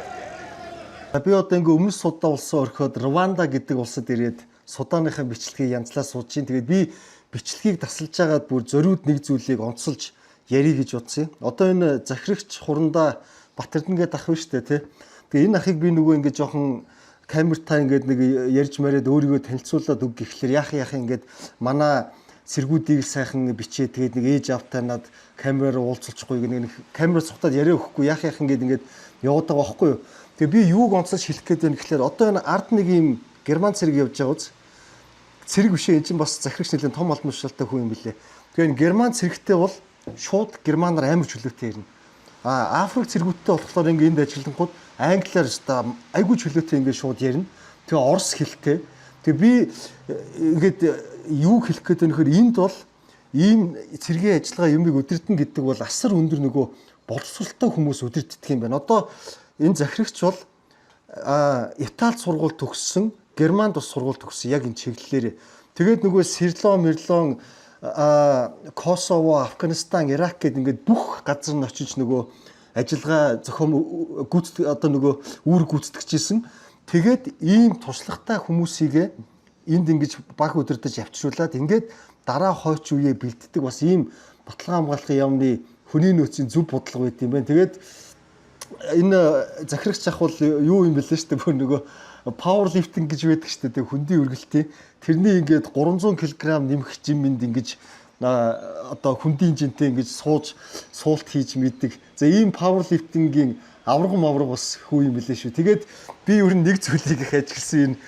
Би одоо ингээ Өмнөд Судан улсын орхиод Рванда гэдэг улсад ирээд Суданыхаа бичлэгийг янзлаа сууж чинь. Тэгээд би бичлэгийг тасалж байгаад бүр зориуд нэг зүйлийг онцолж ярих гэж бодсон юм. Одоо энэ захирагч хурандаа Батэрдэн гэдэг ах биш үү те. Тэгээ энэ ахыг би нөгөө ингээд жоохон камертаа ингээд нэг ярьж мариад өөрийгөө танилцуулаад үг гэхлээр яах яах ингээд манай цэргүүдийг л сайхан бичээ, тэгээд нэг ээж автай над камераар уулзуулчихгүй гэх нэг камер цухтаад яриа өгөхгүй яах яах ингээд ингээд яваад байгаа байхгүй юу. Тэгээ би юуг онцолж хэлэх гээд байна гэхлээр одоо энэ ард нэг юм герман цэрэг явж байгаа үз. Цэрэг бишээ, энэ чинь бас захирагч нэлээд том албан тушаалтай хүн юм билээ. Тэгээ энэ герман цэрэгтэй бол шууд германаар амар чөлөөтэй ярина. А Африк цэргүүдтэй болохоор ингээ энд ажиллангууд англиар өста айгүй чөлөөтэй ингээ шууд ярина. Тэгээ орос хэлтэй. Тэгээ би ингээд юу хэлэх гээд байна гэхээр энд бол ийм цэргийн ажиллагаа юмыг өдөртөн гэдэг бол асар өндөр нөгөө боловсралтай хүмүүс өдөртдөг юм байна. Одоо энэ захирагч бол Итали сургууль төгссөн, Германд бас сургууль төгссөн яг энэ чиглэлээр. Тэгээд нөгөө Серлон, Мерлон, Косово, Афганистан, Ирак гэдэг ингээд бүх газар нь очиж нөгөө ажиллагаа зохион гүйцэтгэх одоо нөгөө үүрэг гүйцэтгэж исэн. Тэгээд ийм туршлагатай хүмүүсийг энд ингэж баг удирдах авчруулад ингээд дараа хойч үеэ бэлддэг бас ийм баталгаа хамгаалахын яамны хүний нөөцийн зөв бодлого байт юм байна. Тэгээд энэ захирагч ах бол юу юм бэлээ шүү дээ, бүр нөгөө power lifting гэж байдаг шүү дээ, хөндийн өргөлтийн. Тэрний ингээд 300 кг нэмэх жимэнд ингэж одоо хөндийн жинтэй ингэж сууж суулт хийж мэддэг. За ийм power lifting-ийн аварга маварга бас хүү юм бэлээ шүү. Тэгээд би ер нь нэг зүйлийг их ажигласан, энэ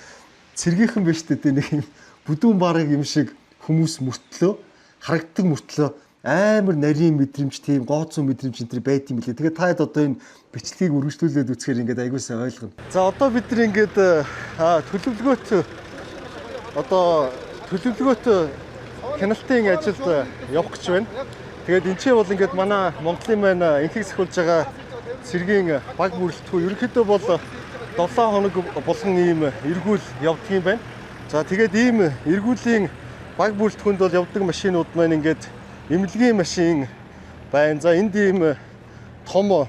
цэргийнхэн биш үү, нэг юм бүдүүн бараг юм шиг хүмүүс мөртлөө, харагддаг мөртлөө амар нарийн мэдрэмж, тийм гооцсон мэдрэмж энэ төр байт юм билээ. Тэгээд та хэд одоо энэ бичлэгийг үргэлжлүүлээд үзэхээр ингээд аягүй сайн ойлгоно. За одоо бид нар ингээд төлөвлөгөөт одоо төлөвлөгөөт хяналтын ажилд явах гэж байна. Тэгээд энэ ч бол ингээд манай Монголын маань энхийг сахиулж байгаа цэргийн баг бүрэлдэхүүн ерөнхийдөө бол 7 хоног болгон ийм эргүүл явдаг юм байна. За тэгээд ийм эргүүлийн баг бүрэлдэхүүнд бол явдаг машинууд маань ингээд эмнэлгийн машин байна. За энд ийм том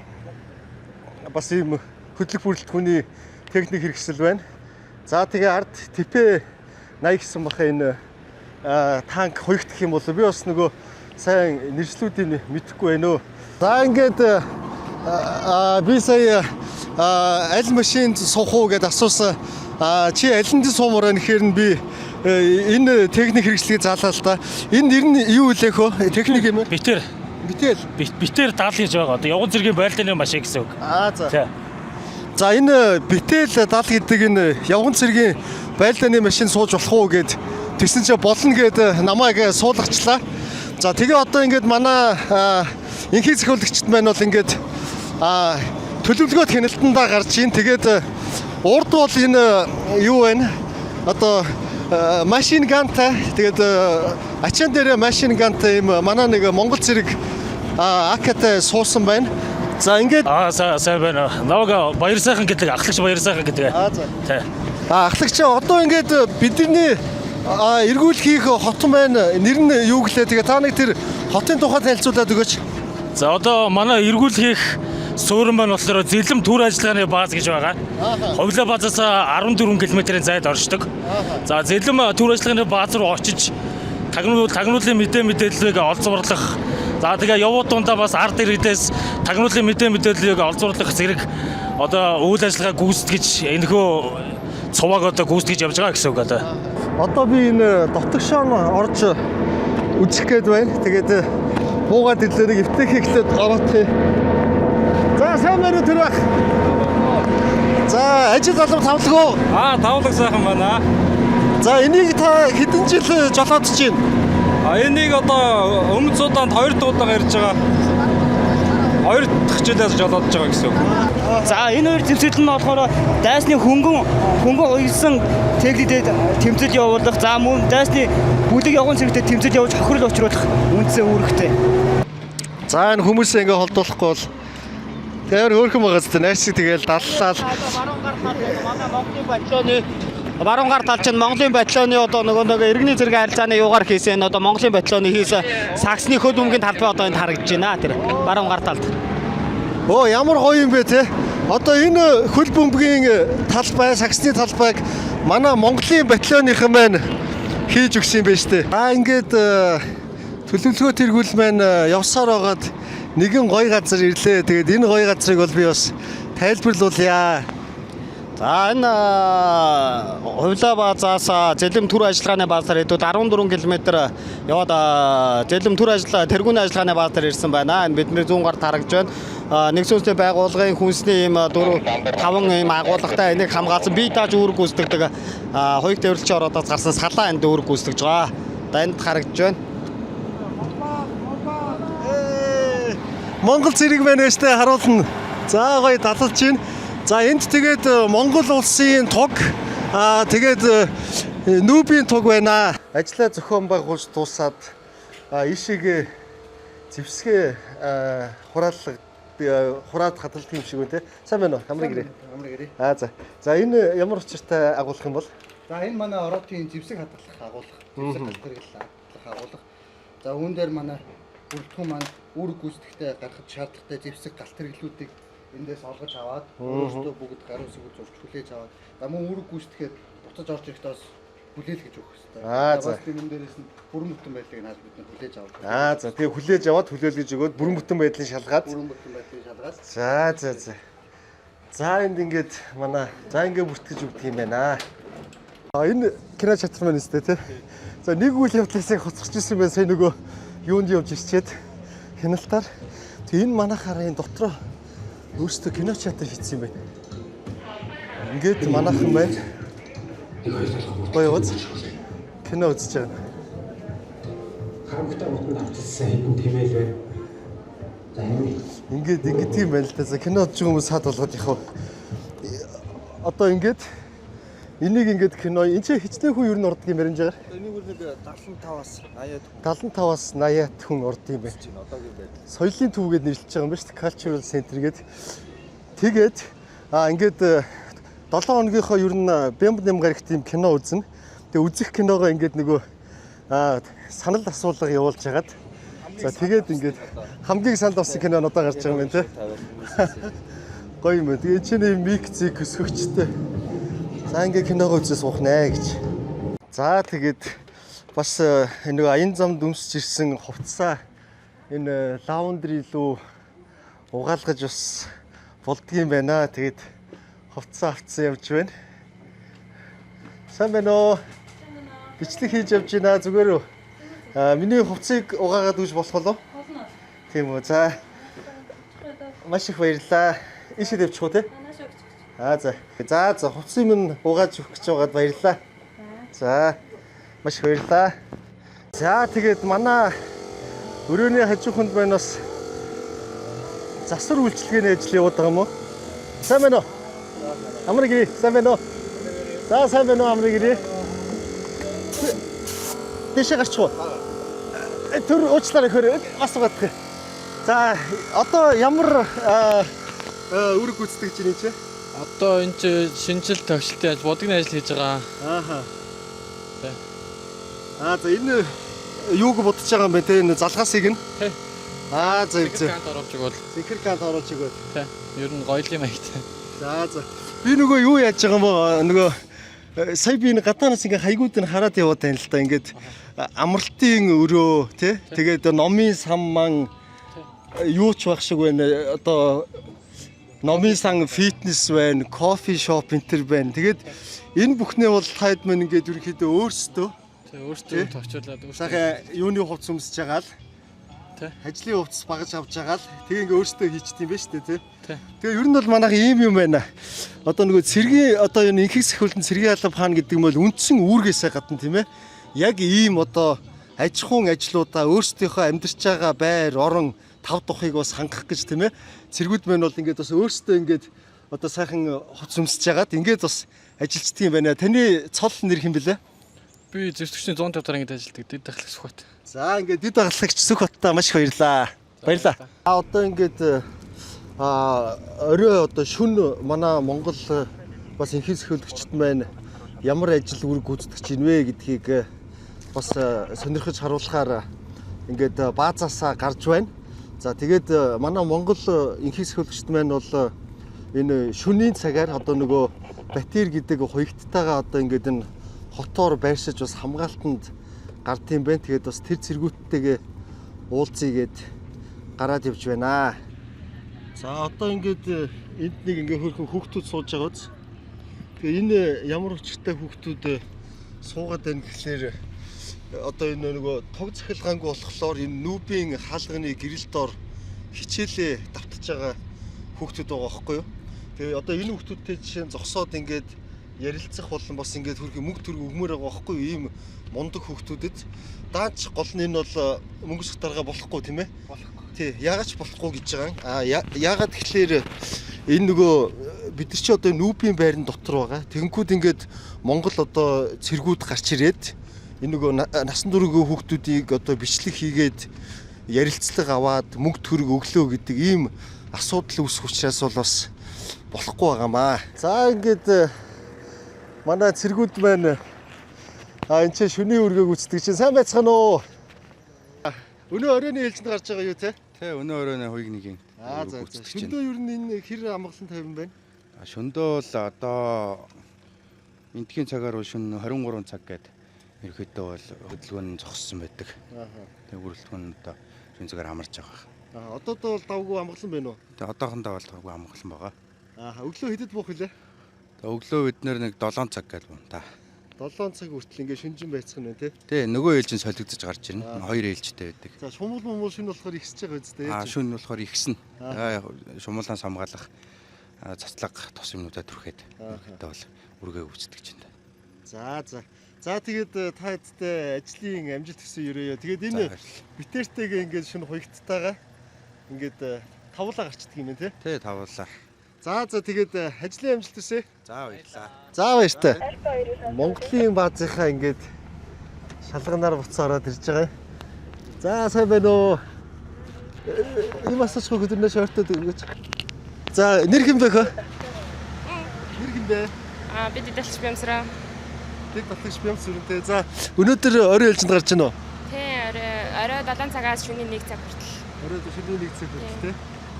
бас ийм хөдлөх бүрэлдэхүүний техник хэрэгсэл байна. За тэгээ ард ТП 80 гэсэн баха энэ танк хоёрдох юм бол би бас нөгөө сайн нэршлүүдийг мэдэхгүй байна өө. За ингээд би сая аль машинд суух уу гэдээ асуусан. Чи алинд суумаар байна гэхээр нь би энэ техник хэрэгслийг заалаа л да. Энэ нэр нь юу үлээх вэ? Техник юм уу? Битэр. Битэл. Битэр даал гэж байгаа. Одоо явган зэргийн байлдааны машин гэсэн үг. Аа за. За энэ битэл даал гэдэг энэ явган зэргийн байлдааны машин сууж болох уу гэд тэгсэн чинь болно гэд намайг суулгачлаа. За тэгээ одоо ингээд манай энхийг зохиолагчд маань бол ингээд төлөвлөгөөт хяналтандаа гарч ийн. Тэгээд урд бол энэ юу байна? Одоо машин гантай, тэгээд ачаан дээрээ машин гантай ийм манай нэг Монгол зэрэг АК-тай суусан байна. За ингээд сайн байна. Наваг баяр сайхан гэдэг, ахлагч баяр сайхан гэдэг. За. Ахлагч одоо ингээд бидний эргүүл хийх хотон байна. Нэр нь юу гэлээ? Тэгээ та нэг тэр хотын тухай танилцуулаад өгөөч. За одоо манай эргүүл хийх суурин маань болохоор Зэлэм төр ажиллагааны бааз гэж байгаа. Ховлоо баазаас 14 км-ийн зайд оршдог. За Зэлэм төр ажиллагааны бааз руу очиж тагнуулын мэдээ мэдээллийг олзуурлах. За тэгээ явуу дундаа бас ард иргэдээс тагнуулын мэдээ мэдээллийг олзуурлах зэрэг одоо үйл ажиллагаа гүйцэтгэж энэхүү цувааг одоо гүйцэтгэж явж байгаа гэсэн үг одоо. Одоо би энэ дотгошоо орж үзэх гээд байна. Тэгээд буугаад ирлээ нэг эвтэйх эхлээд ороод. За сайн байна уу тэр бах. За ажил алба тавлаг уу? Тавлаг сайхан байна. За энийг та хэдэн жил жолоодож байна? Энийг одоо өмнө Судаанд 2 дахь удаа ирж байгаа. 2 дахь жилээс жолоодож байгаа гэсэн үг. За энэ хоёр тэмцэл нь болохоор дайсны хөнгөн уялсан техниктэй тэмцэл явуулах. За мөн дайсны бүлэг явган зэрэгтэй тэмцэл явуулж хохирол учруулах үндсэн үүрэгтэй. За энэ хүмүүсээ ингээ холдуулахгүй бол тэр хөөрхөн байгаа зү найс шиг тэгэл даллал. Баруун гар тал чинь Монголын батальоны одоо нөгөө иргэний зэрэг харилцааны юугаар хийсэн одоо Монголын батальоны хийсэн саксны хөл бөмбөгийн талбай одоо энд харагдаж байна тэр баруун гар талд. Оо, ямар гоё юм бэ те. Одоо энэ хөл бөмбөгийн талбай, сагсны талбайг манай Монголын батальоныхан маань хийж өгсөн юм байна штэ. Аа, ингээд төлөвлөгөө тэргүүл маань явсаар байгаад нэгэн гоё газар ирлээ. Тэгээд энэ гоё газрыг бол би бас тайлбарлуулъя. За, энэ Хувлаа баазаас Зэлэм төр ажиллагааны баазаар хэдүүд 14 км яваад Зэлэм төр ажиллагаа тэргүүний ажиллагааны баазаар ирсэн байна. Энэ бидний зүүн гарт харагдж байна. Нэгдсэн үндэсний байгууллагын хүнсний ийм 4 5 ийм агуулгатай энийг хамгаалсан бие дааж үүрэг гүйцэтгэдэг хоёрт тээвэрлэгчийн ороодоос гарсан салаа энд үүрэг гүйцэтгэж байгаа. Одоо энд харагдж байна. Монгол цэрэг байна штэ, харуулна. За, гоё далалж байна. За, энд тэгээд Монгол улсын туг, тэгээд нүүбийн туг байна. Ажлаа зохион байгуулж дуусаад ийшээгээ зэвсгээ хураалга хураад хадгалдаг юм шиг байна те. Сайн байна уу? Хамрыг ирээ. Хамрыг ирээ. Аа, за. За, энэ ямар учиртай агуулах юм бол? За, энэ манай ороотын зэвсэг хадгалах агуулга, зэвсэг галт тэргэл хадгалах агуулга. За, үүн дээр манай бүрэлдэхүүн маань үүрэг гүйцэтгэхдээ гаргах шаардлагатай зэвсэг галт тэргэлүүдийг эндээс олгож аваад өөрөөсөө бүгд гарын үсэг зурч хүлээж аваад, за, мөн үүрэг гүйцэтгэхэд буцаж орж ирэхдээ бас хүлээлгэж өгөх хэрэгтэй. Аа, за. Бас энэ дээрээс нь бүрэн бүтэн байдлыг нь бид нар хүлээж аваад. Аа, за, тэгээ хүлээж аваад хүлээлгэж өгөөд бүрэн бүтэн байдлыг шалгаад. Бүрэн бүтэн байдлыг шалгаад. За. За, энд ингээд манай за ингээд бүртгэж өгдөг юм байна. А, энэ кино театр маань өстэй тий. За, нэг үйл явдлыг хоцорч ирсэн байна. Сая нөгөө юунд явж ирчээд хяналтаар. Тэг энэ манайхаараа энэ дотроо өөрсдөө кино театр хийсэн юм байна. Ингээд манайхан байна. Гоё уз. Кино үзэж байгаа. Харамгтай мутанд авталсан хэдэн тэмээл байна. За, хэмээн. Ингээд ингээд тийм байна л да. За, кино үзэж байгаа хүмүүс саад болгоод яхав. Одоо ингээд энийг ингээд кино энэ чи хичнээн хүн ер нь ордог юм баримжаагаар? Энийг бүр нэг 75-аас 80-аад 75-аас 80-аад хүн ордог юм байна. одоогийн байдал. Соёлын төв гээд нэрлэж байгаа юм байна шүү дээ. Cultural Center гээд. Тэгээд ингээд 7 хоногийнхоо ер нь бямб нэм гарагт юм кино үзнэ. Тэгээ үзэх киногоо ингээд нөгөө санал асуулга явуулж хагаад, за, тэгээд ингээд хамгийн санал авсан кино нь одоо гарч байгаа юм байна те. Гоё юм байна. Тэгээ чинь юм мик зик өсгөгчтэй. За, ингээд киногоо үзээ суух нэ гэж. За, тэгээд бас нөгөө аян замд өмсч ирсэн хувцсаа энэ laundry руу угаалгаж бас болдгийм байна. Тэгээд хувцсаа авцсан явж байна. Сайн байна уу? Бичлэг хийж явж байна. Зүгээр үү? Аа, миний хувцсыг угаагаад өгч болох болов? Болно. Тийм үү. За. Маш их баярлалаа. Ийшээ тавьчих уу те? Аа, за. За, хувцсыг минь угааж өгөх гэж байгаад баярлалаа. За. Маш их баярлалаа. За, тэгээд манай өрөөний хажууханд байна бас засвар үйлчилгээний ажил яваад байгаа юм уу? Сайн байна уу? Амар гэрээ. Сайн байна уу? За, сайн байна уу, амар гэрээ. Дэшээ гарчих уу? Тэр уучлаарай хөр бас угаадах. За, одоо ямар үүрэг гүйцэтгэж байна чи? Одоо энэ чи шинжил тогшлтын ажил, будагны ажил хийж байгаа. Ааха. Тэ. Аа, за, энэ юуг будаж байгаа юм бэ те, энэ залгаасыг нь? Тэ. Аа, за за. Зинхэр кант оруулж өгвөл. Зинхэр кант оруулж өгөөд. Тэ. Ер нь гоё юм аягтай. За. Би нөгөө юу яаж байгаа юм бэ? Нөгөө сая би энэ гадаанаас ингээ хаягууд нь хараад яваад байна л да. Ингээд амралтын өрөө тий. Тэгээд номын сан ман юу ч байх шиг байна. Одоо номын сан, фитнес байна, coffee shop энэ төр байна. Тэгээд энэ бүхнээ бол таад мань ингээд ерөнхийдөө өөрсдөө Тэ, өөрсдөө товчуулаад өөрсдөө сайхан юуны хувцас өмсөж байгаа л Тэ. Ажлын хувцас багаж авч байгаа л тэг ингээ өөрсдөө хийчихдээ юм байна шүү дээ тий. Тэ. Тэгээ ер нь бол манайх ийм юм байна. Одоо нөгөө цэргийн одоо энэ инхэг сахиултан цэргийн алба хаана гэдэг нь бол үндсэн үүргээсээ гадна тийм ээ. Яг ийм одоо аж ахуйн ажлуудаа өөрсдийнхөө амьдарч байгаа байр, орон, тав тухыг бас хангах гэж тийм ээ. Цэргүүд мэн бол ингээд бас өөрсдөө ингээд одоо сайхан хувцас өмсөж хагаад ингээд бас ажилчдаг юм байна. Таны цол нэр хэн бэлээ? Би зэвсэгчний 150 дараа ингэж ажилладаг. Дэд дахлах Сүхбат. За, ингээд дэд дагалгагч Сүхбаттай маш их баярлаа. Баярлаа. А одоо ингээд орой одоо шүн манай Монгол бас инхийг сөхиөлөгчд маань ямар ажил үүрэг гүйцэтгэж ийн вэ гэдгийг бас сонирхож харуулахаар ингээд баазаасаа гарч байна. За тэгээд манай Монгол энхийг сахиулагчид маань бол энэ шөнийн цагаар одоо нөгөө Батир гэдэг хуягттайгаа одоо ингээд энэ хотоор байршиж бас хамгаалтанд гардыг юм байна. Тэгээд бас тэр цэргүүдтэйгээ уулзъя гээд гараад явж байна. За одоо ингээд энд нэг ингээ хөрхөн хүүхдүүд сууж байгаа биз. Тэгээ энэ ямар учиртай хүүхдүүд суугаад байна гэхлээр одоо энэ нөгөө туг цахилгаангүй болохоор энэ нүүбийн хаалганы гэрэл дор хичээлээ давтаж байгаа хүүхдүүд байгаа байхгүй юу? Тэгээ одоо энэ хүүхдүүдтэй жишээ нь зогсоод ингээд ярилцах болон бас ингээд хөрхи мөнгө төгрөг өгмөр байгаа байхгүй юу? Ийм мундаг хүүхдүүдэд даач гол нь энэ бол мөнгө сах дарга болохгүй тийм ээ? Болохгүй. Тий, яагаад ч болохгүй гэж байгаа юм. А яагаад тэгэхээр энэ нөгөө бид нар чи одоо нүүбийн байран дотор байгаа. Тэгэнгүүт ингээд Монгол одоо цэргүүд гарч ирээд энэ нөгөө насан туршийн хүүхдүүдийг одоо бичлэг хийгээд ярилцлага аваад мөнгө төгрөг өглөө гэдэг ийм асуудал үүсэх учраас бол бас болохгүй байгаамаа. За ингээд манай цэргүүд маань а энэ чинь шөнийн үргээг үцдэг чинь сайн байцгаана уу? Өнөө оройн ээлжинд гарч байгаа юу те? Тэ өнөө оройн хуйг нэг юм. Аа за. Шөндөө ер нь энэ хэр амгалан тайван байна? Шөндөө бол одоо эндхийн цагаар бол шөнө 23 цаг гээд ерөөхдөө бол хөдөлгөөн нь зогссон байдаг. Тэгээ бүрэлдэхүүн нь одоо шөнө цагаар амарч байгаа. Аа одоо бол давгүй амгалан байна уу? Тэгээ одоохондоо бол давгүй амгалан байгаа. Аа өглөө хэдэд буух вүлээ? Тэгээ өглөө бид нэг 7 цаг гээд буuna та. 7 цаг хүртэл ингээ шүнжин байцхан байна тий. Тий, нөгөө ээлжин солигдож гарч ирнэ. Хоёр ээлжтэй байдаг. За шумуул мумуул шүн болохоор ихсэж байгаа үстэй. Аа шүн болохоор ихсэн. Шумуулаас хамгаалах цацлаг тос юмнуудаа түрхэд. Ерөнхийдөө бол үргээ үүсдэг чинь. За за. За тэгээд та хэдтэй ажлын амжилт хүсэн ерөөё. Тэгээд энэ битэртэйгээ ингээд шүн хуягттайгаа ингээд тавлаа гарчдаг юм байна тий. Тий, тавлаа. За за тэгээд ажлын амжилт хүсье. За баярлалаа. За баяртай. Монголын баазынхаа ингээд шалганаар буцаа ороод ирж байгаа. За сайн байна уу? Ийм асуучих хөдөрнөө шортод өгөөч. За нэр хэн бэ хөө? Нэр хэн бэ? Аа би Дэдэлч Бямсраа. Дэд батлагч Бямсрэнтэй. За өнөөдөр орой ээлжинд гарч байна уу? Тий, орой 7 цагаас шөнийн 1 цаг хүртэл. Орой шөнийн 1 цаг хүртэл тий.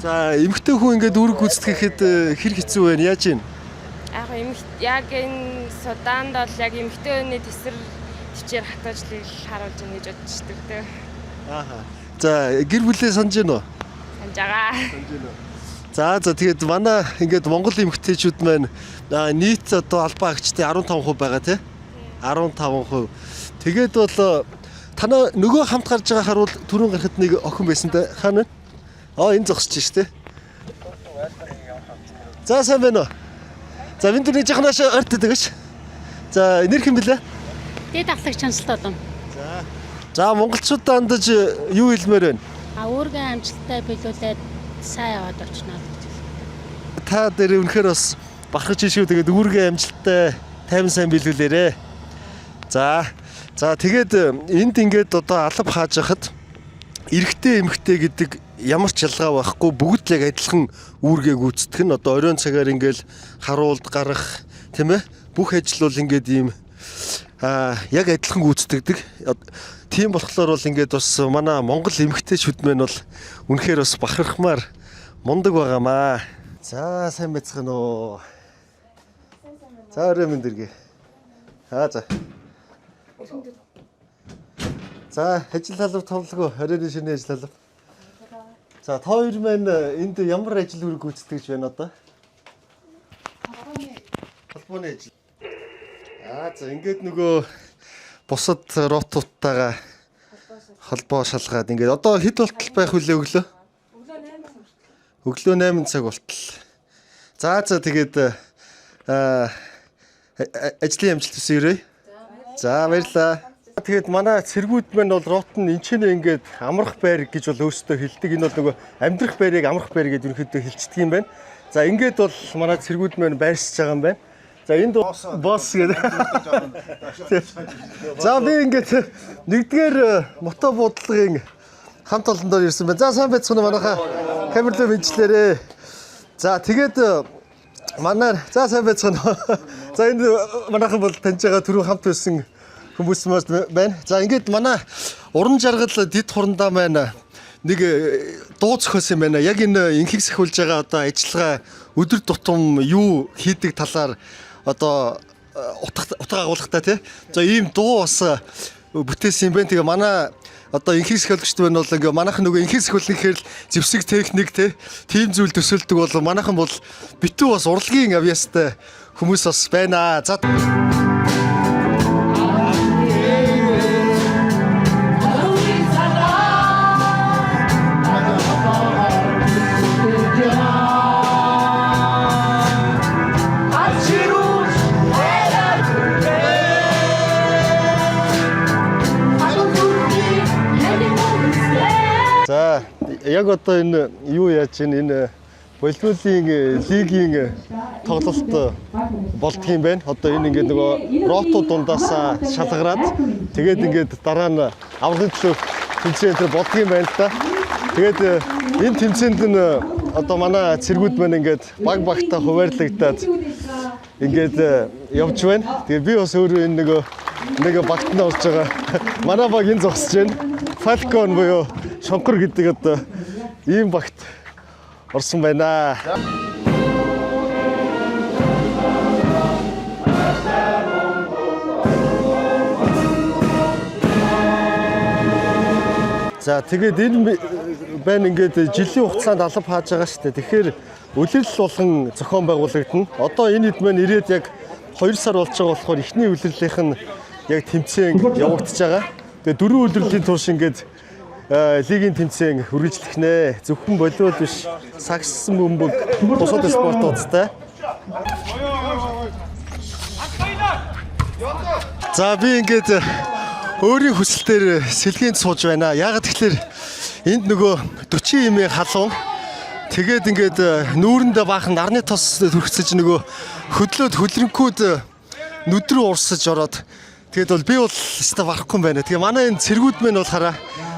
За эмэгтэй хүн ингээд үүрэг гүйцэтгэхэд хэр хэцүү байна? Яаж юм? Яг яг энэ Суданд бол яг эмэгтэй хүний тесэр төвчээр хатуужлыг харуулж ийн гэж бодчихдаг дээ. Ааха. За гэр бүлээ санаж гин үү? Санаж байгаа. Санаж гин үү. За за тэгээд манай ингээд Монгол эмэгтэйчүүд маань нийт одоо албан агчдын 15% байгаа тий? 15%. Тэгээд бол танаа нөгөө хамт гарч байгаа харуул түрүүн гарахад нэг охин байсан да хаана вэ? Аа энэ зогсож ш тий. За сайн байна уу? За бид нэг жахнаас ойртод өгөөч. За нэр хэн блэ? Дэд ахлагч хяналттай болон. За монголчуудаа хандаж юу хэлмээр байна? А үүргээ амжилттай биелүүлээд сайн яваад очно гэж. Та дээр үнэхээр бас бахарч шүү. Тэгээд үүргээ амжилттай тайван сайн биелүүлээрэ. За за тэгээд энд ингээд одоо алба хааж хахад эрэгтэй эмэгтэй гэдэг ямар ч ялгаа байхгүй бүгд л яг адилхан үүргээ гүйцэтгэх нь одоо оройн цагаар ингээл харуулд гарах тийм ээ бүх ажил бол ингээд ийм яг адилхан гүйцэтгэдэг. Тийм болохоор бол ингээд бас манай Монгол эмэгтэйчүүд маань бол үнэхээр бас бахархмаар мундаг байгаамаа. За сайн байцгаана уу. За орой мэнд эргээ. Аа за. За ажил халав товлого оройн шинэ ажил халав. За та хоёр маань энд ямар ажил үүрэг гүйцэтгэж байна одоо? Холбооны ажил. Аа за ингээд нөгөө бусад ротуудтайгаа холбоо шалгаад ингээд одоо хэд болтол байх вүлээ өглөө? Өглөө 8 цаг болтол. За за тэгээд ажлын амжилт хүсье өрөө. За баярлалаа. Тэгээд манай цэргүүд маань бол рот нь энэ ч нэ ингээд амрах байр гэж бол өөрсдөө хэлдэг. Энэ бол нөгөө амьдрах байрыг амрах байр гэдээ ерөнхийдөө хэлцдэг юм байна. За ингээд бол манай цэргүүд маань байршиж байгаа юм байна. За энд босс гэдэг. За би ингээд нэгдүгээр мото буудлагын хамт олондоор ирсэн байна. За сайн байцгаана манайхаа камер руу мэдлээрээ. За тэгээд манай за сайн байцгаана. За энд манайхан бол таньж байгаа түрүү хамт байсан хүмүүс маань байна. За ингээд манай уран жаргал дэд хурандаа маань нэг дуу зохиосон юм байна. Яг энэ энхийг сахиулж байгаа одоо ажиллагаа өдөр тутам юу хийдэг талаар одоо утга агуулгатай тий. За ийм дуу бас бүтээсэн юм байна. Тэгээ манай одоо энхийг сахиулагчд байна бол ингээ манайхан нөгөө энхийг сахиулна гэхээр л зэвсэг техник тий тийм зүйл төсөөлдөг бол манайхан бол битүү бас урлагийн авьяастай хүмүүс бас байна. За. За яг одоо энэ юу яаж чинь энэ волейболын лигийн тоглолт болдго юм байна. Одоо энэ ингээд нөгөө роту дундаасаа шалгараад тэгээд ингээд дараа нь аврагын төлөө тэмцээн тэр болдго юм байна л да. Тэгээд энэ тэмцээнд нь одоо манай цэргүүд маань ингээд баг багтаа хуваарлагдаад ингээд явж байна. Тэгээд би бас өөрөө энэ нөгөө нэг багт нь орж байгаа. Манай баг энэ зогсож байна. Falcon буюу шонхор гэдэг одоо ийм багт орсон байна. За тэгээд энэ байна ингээд жилийн хугацаанд алба хааж байгаа шүү дээ. Тэгэхээр улирал болгон зохион байгуулагдана. Одоо энэ хэд маань ирээд яг 2 сар болж байгаа болохоор эхний улирлынх нь яг тэмцээн явагдаж байгаа. Тэгээд дөрвөн улирлын турш ингээд лигийн тэмцээн үргэлжлэх нэ. Зөвхөн волейбол биш, сагсан бөмбөг, бусад спортуудтай. За би ингээд өөрийн хүсэлтээр сэлгээнд сууж байна. Яагаад тэгэхээр энд нөгөө 40 имийн халуун тэгээд ингээд нүүрэндээ баахан нарны тос түрхсэж нөгөө хөдлөөд хөлрөнкүүд нүд рүү урсаж ороод тэгээд бол би бол өстой барахгүй юм байна. Тэгээ манай энэ цэргүүд мэн бол хараа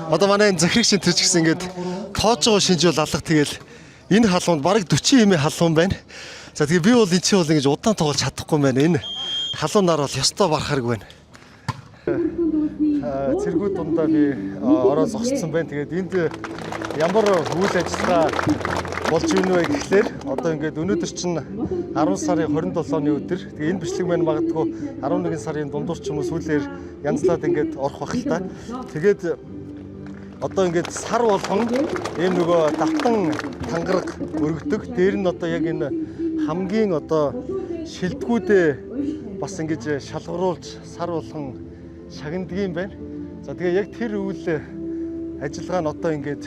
одоо манай энэ захирагч энэ төр ч гэсэн ингээд тоож байгаа шинж бол алга тэгэл энэ халуунд бараг 40 имийн халуун байна. За тэгээ би бол энэ чинь бол ингэж удаан тоглож чадахгүй юм байна. Энэ халуунаар бол ёстой барахарг байна. Цэргүүд дундаа би ороо зогссон байна. Тэгээд энд ямар үйл ажиллагаа болж байна вэ гэхлээр одоо ингээд өнөөдөр чинь 10 сарын 27-ны өдөр. Тэгээ энэ бичлэг маань магадгүй 11 сарын дундуур ч юм уу сүүлээр янзлаад ингээд орох байх л та. Тэгээд одоо ингээд сар болгон ийм нөгөө давтан тангараг өргөдөг. Дээр нь одоо яг энэ хамгийн одоо шилдгүүдээ бас ингэж шалгаруулж сар болгон шагнадаг юм байна. За тэгээ яг тэр үйл ажиллагаа нь одоо ингээд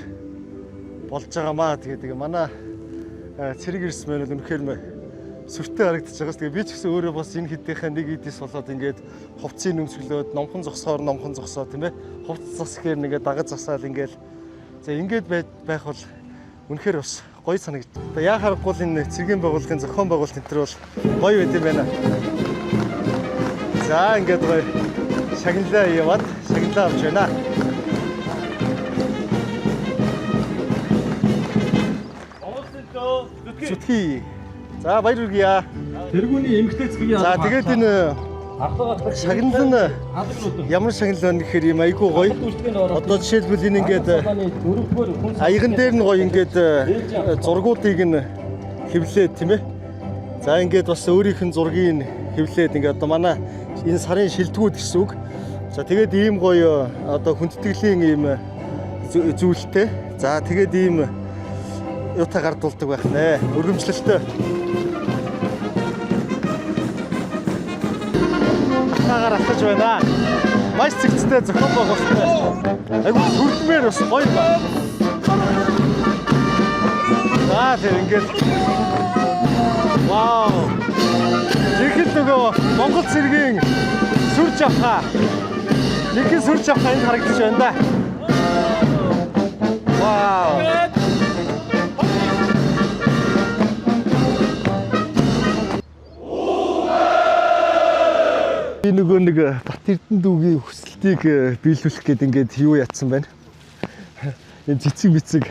болж байгаамаа. Тэгээ манай цэрэг эрс маань бол үнэхээр сүртэй харагдаж байгаас. Тэгээ би ч гэсэн өөрөө бас энэ хэдийнхээ нэг идэс болоод ингээд хувцсыг нүмсгэлөөд номхон зогсоор номхон зогсоо тийм ээ. Хувцс зас гэхээр нэгээ дагаж засаал ингээд за ингээд байх бол үнэхээр бас гоё санагд. Одоо яа харахгүй л энэ цэргийн байгууллагын зохион байгуулалт энэ төр бол гоё байт юм байна. За ингээд гоё шагналаа яваад шагналаа авч байна. Зүтгий. За баяр хүргье. Тэргүүний эмгтэй цэцгийн За тэгээд энэ шагнал нь ямар шагнал байна гэхээр юм айгүй гоё. Одоо жишээлбэл энэ ингээд аяган дээр нь гоё ингээд зургуудыг нь хэвлээд тийм ээ. За ингээд бас өөрийнх нь зургийг хэвлээд ингээд одоо манай энэ сарын шилдэгүүд гэсэн үг. За тэгээд ийм гоё одоо хүндэтгэлийн ийм зүйлтэй. За тэгээд ийм юутай гардуулдаг байх нэ. Өргөмжлөлтөө. Атаагаар атаж байна. Маш цэгцтэй зохион байгуулалттай. Айгу сүрдмээр бас гоё ба. За тэр ингээд вау. Жинхэнэ нөгөө Монгол цэргийн сүр жавхаа. Жинхэнэ сүр жавхаа энд харагдаж байна да. Вау. Би нөгөө нэг Бат Эрдэнэ дүүгийн хүсэлтийг биелүүлэх гээд ингээд юу ятсан байна. Энэ цэцэг бицэг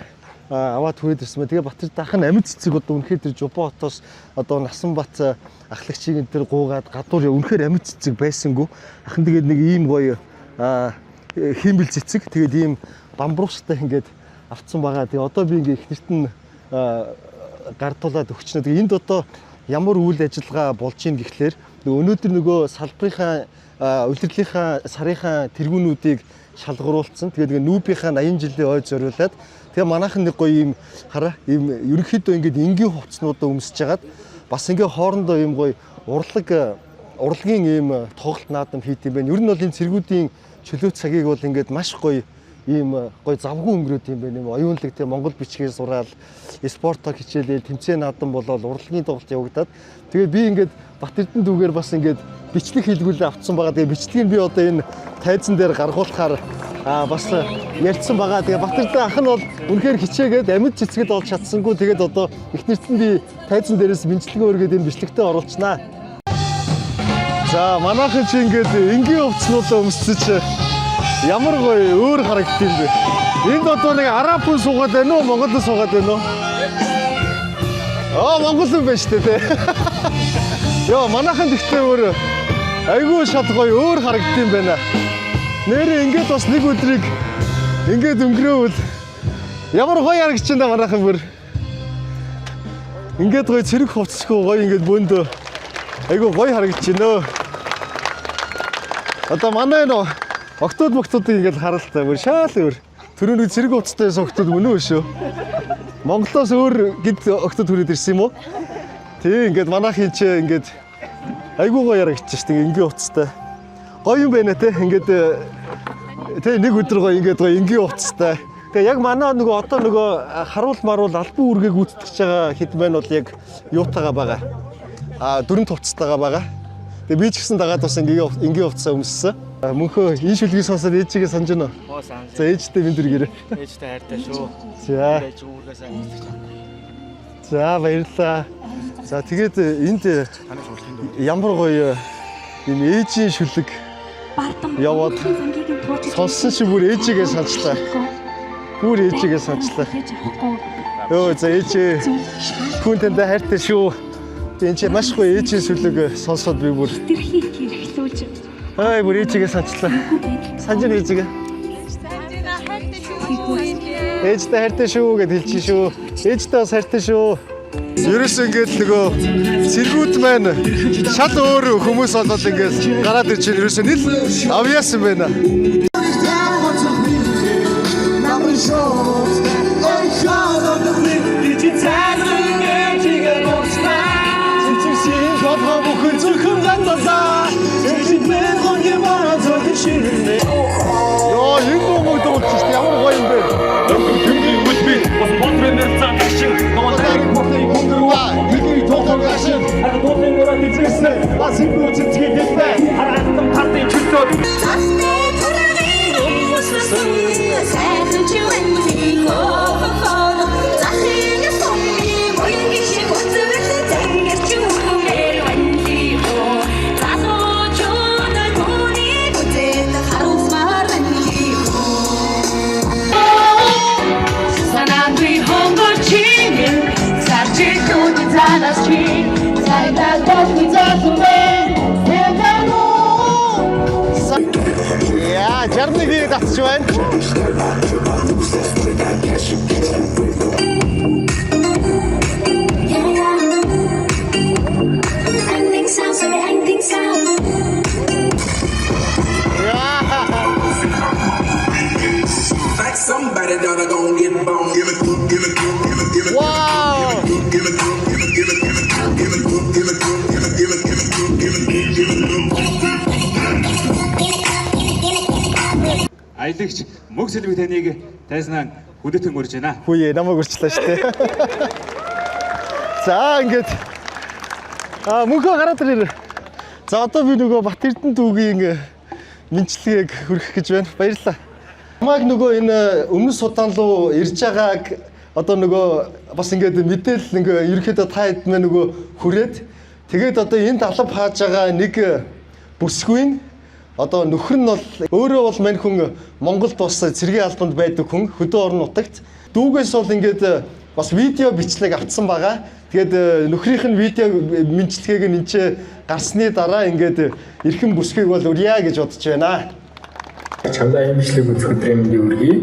аваад хүрээд ирсэн байна. Тэгээ Бат Эрдэнэ ах нь амьд цэцэг одоо үнэхээр тэр Жубаа хотоос одоо Насанбат ахлагчийг энэ тэр гуугаад гадуур үнэхээр амьд цэцэг байсангүй. Ах нь тэгээд нэг ийм гоё хиймбэл цэцэг тэгээд ийм бамбруустай ингээд авцсан байгаа. Тэгээ одоо би ингээ эхнэрт нь гардуулаад өгчнө. Тэгээ энд одоо ямар үйл ажиллагаа болж ийн гэхлээр өнөөдөр нөгөө салбарынхаа улирлынхаа сарынхаа тэргүүнүүдийг шалгаруулсан. Тэгээд тэгээ нүүбийнхаа 80 жилийн ой зориулаад тэгээ манайхан нэг гоё юм хараа ийм ерөнхийдөө ингээд энгийн хувцснуудаа өмсөж хагаад бас ингээ хоорондоо ийм гоё урлагийн ийм тоглолт наадам хийт юм байна. Ер нь бол энэ цэргүүдийн чөлөө цагийг бол ингээд маш гоё ийм гоё завгүй өнгөрөөд юм байна. Ийм оюунлаг тийм Монгол бичгээр сураал, спортоор хичээлээл, тэмцээн наадам болоод урлагийн тоглолт явагдаад тэгээ би ингээд Бат-Эрдэнэ дүүгээр бас ингээд бичлэг хийлгүүлээ авцсан байгаа. Тэгээ бичлэгийг би одоо энэ тайзан дээр гаргуулахаар бас ярьсан байгаа. Тэгээ Бат-Эрдэнэ ах нь бол үнэхээр хичээгээд амьд цэцгэд олж чадсангүй. Тэгээд одоо эхнэрт нь би тайзан дээрээс бичлэгээ өргөөд энэ бичлэгтээ оруулчихнаа. За манайхан чи ингээд энгийн хувцснуудаа өмссөн чи ямар гоё өөр харагдд юм бэ? Энд одоо нэг араб хүн суугаад байна уу, монгол хүн суугаад байна уу? Аа, монгол хүн байна шүү дээ, тэ. Йоо, манайхан тэгтээ өөр айгүй шат гоё өөр харагдд юм байна. Нээрээ ингээд бас нэг өдрийг ингээд өнгөрөөвөл ямар гоё харагдаж байна манайхан бүр. Ингээд гоё цэрэг хувцсгүй гоё ингээд бөөндөө айгүй гоё харагдаж байна. Одоо манай нөө октод моктодыг ингээд харалтай бүр шаал өөр. Түрүү нэг цэрэг хувцастай байсан октод мөн үү шүү. Монголоос өөр гид октод хүрээд ирсэн юм уу? Тий, ингээд манайхын чи ингээд айгүй гоё ярагдчих шүү дээ энгийн хувцастай. Гоё юм байна те. Ингээд тий нэг өдөр гоё ингээд гоё энгийн хувцастай. Тэгээ яг манай нөгөө одоо нөгөө харуул маруул албан үүргээ гүйцэтгэж байгаа хэд маань бол яг юутайгаа байгаа. А дөрөв хувцастайгаа байгаа. Тэгээ би ч гэсэн дагаад бас энгийн хувцасаа өмссөн. Мөнхөө энэ шүлгийг сонсоод ээжигээ санаж байна уу? За ээжтэй минь дэргээрээ. Ээжтэй хайртай шүү. За. Ээж үүргээ сайн гүйцэтгэж байна. За баярлалаа. За тэгээд энд ямар гоё юм ээжийн шүлэг яваад сонссон чи бүр ээжигээ санчлаа. Бүр ээжигээ санчлаа. Йоо за ээжээ хүн танд хайртай шүү. Энэ чи маш гоё ээжийн сүлэг сонсоод би бүр ай бүр ээжигээ санчлаа. Санаж байна ээжигээ. Ээжтэй хайртай шүү гэд хэлчих шүү. Ээжтэй бас хайртай шүү. Ерөөсөө ингээд нөгөө цэргүүд маань шал өөр хүмүүс болоод ингээд гараад ирж байна. Ерөөсөө нэл авьяасан байна. Йоо, энэ бомог дуулчих шүү дээ. Ямар гоё юм бэ? Яа, 61-ийг татчих байна. Like somebody done gonna get boned. Give it, give it, give it, give it. Wow. Give it, give it, give it, give it, give it, give it, give it, give it, give it, give it, give it. Аялагч мөг сэлбэг таныг тайзнаа хүндэтэн урьж байна. Хүүе, намайг урьчлаа шүү дээ. За ингээд мөнхөө гараад ирээ. За одоо би нөгөө Бат-Эрдэнэ дүүгийн мэнчилгээг хүргэх гэж байна. Баярлалаа. Намайг нөгөө энэ өмнө Судан руу ирж байгааг одоо нөгөө бас ингээд мэдээлэл ингээ ерөнхийдөө та хэд мэ нөгөө хүрээд тэгээд одоо энд алба хааж байгаа нэг бүсгүйн одоо нөхөр нь бол өөрөө бол мань хүн Монголд бас цэргийн албанд байдаг хүн хөдөө орон нутагт дүүгээс бол ингээд бас видео бичлэг авцсан байгаа. Тэгээд нөхрийнх нь видео мэнчилгээг нь энэ ч гарсны дараа ингээд эрхэм бүсгийг бол урья гэж бодож байна. Чамдаа энэ бичлэг үзэх өдрийн мэндийг хүргэе.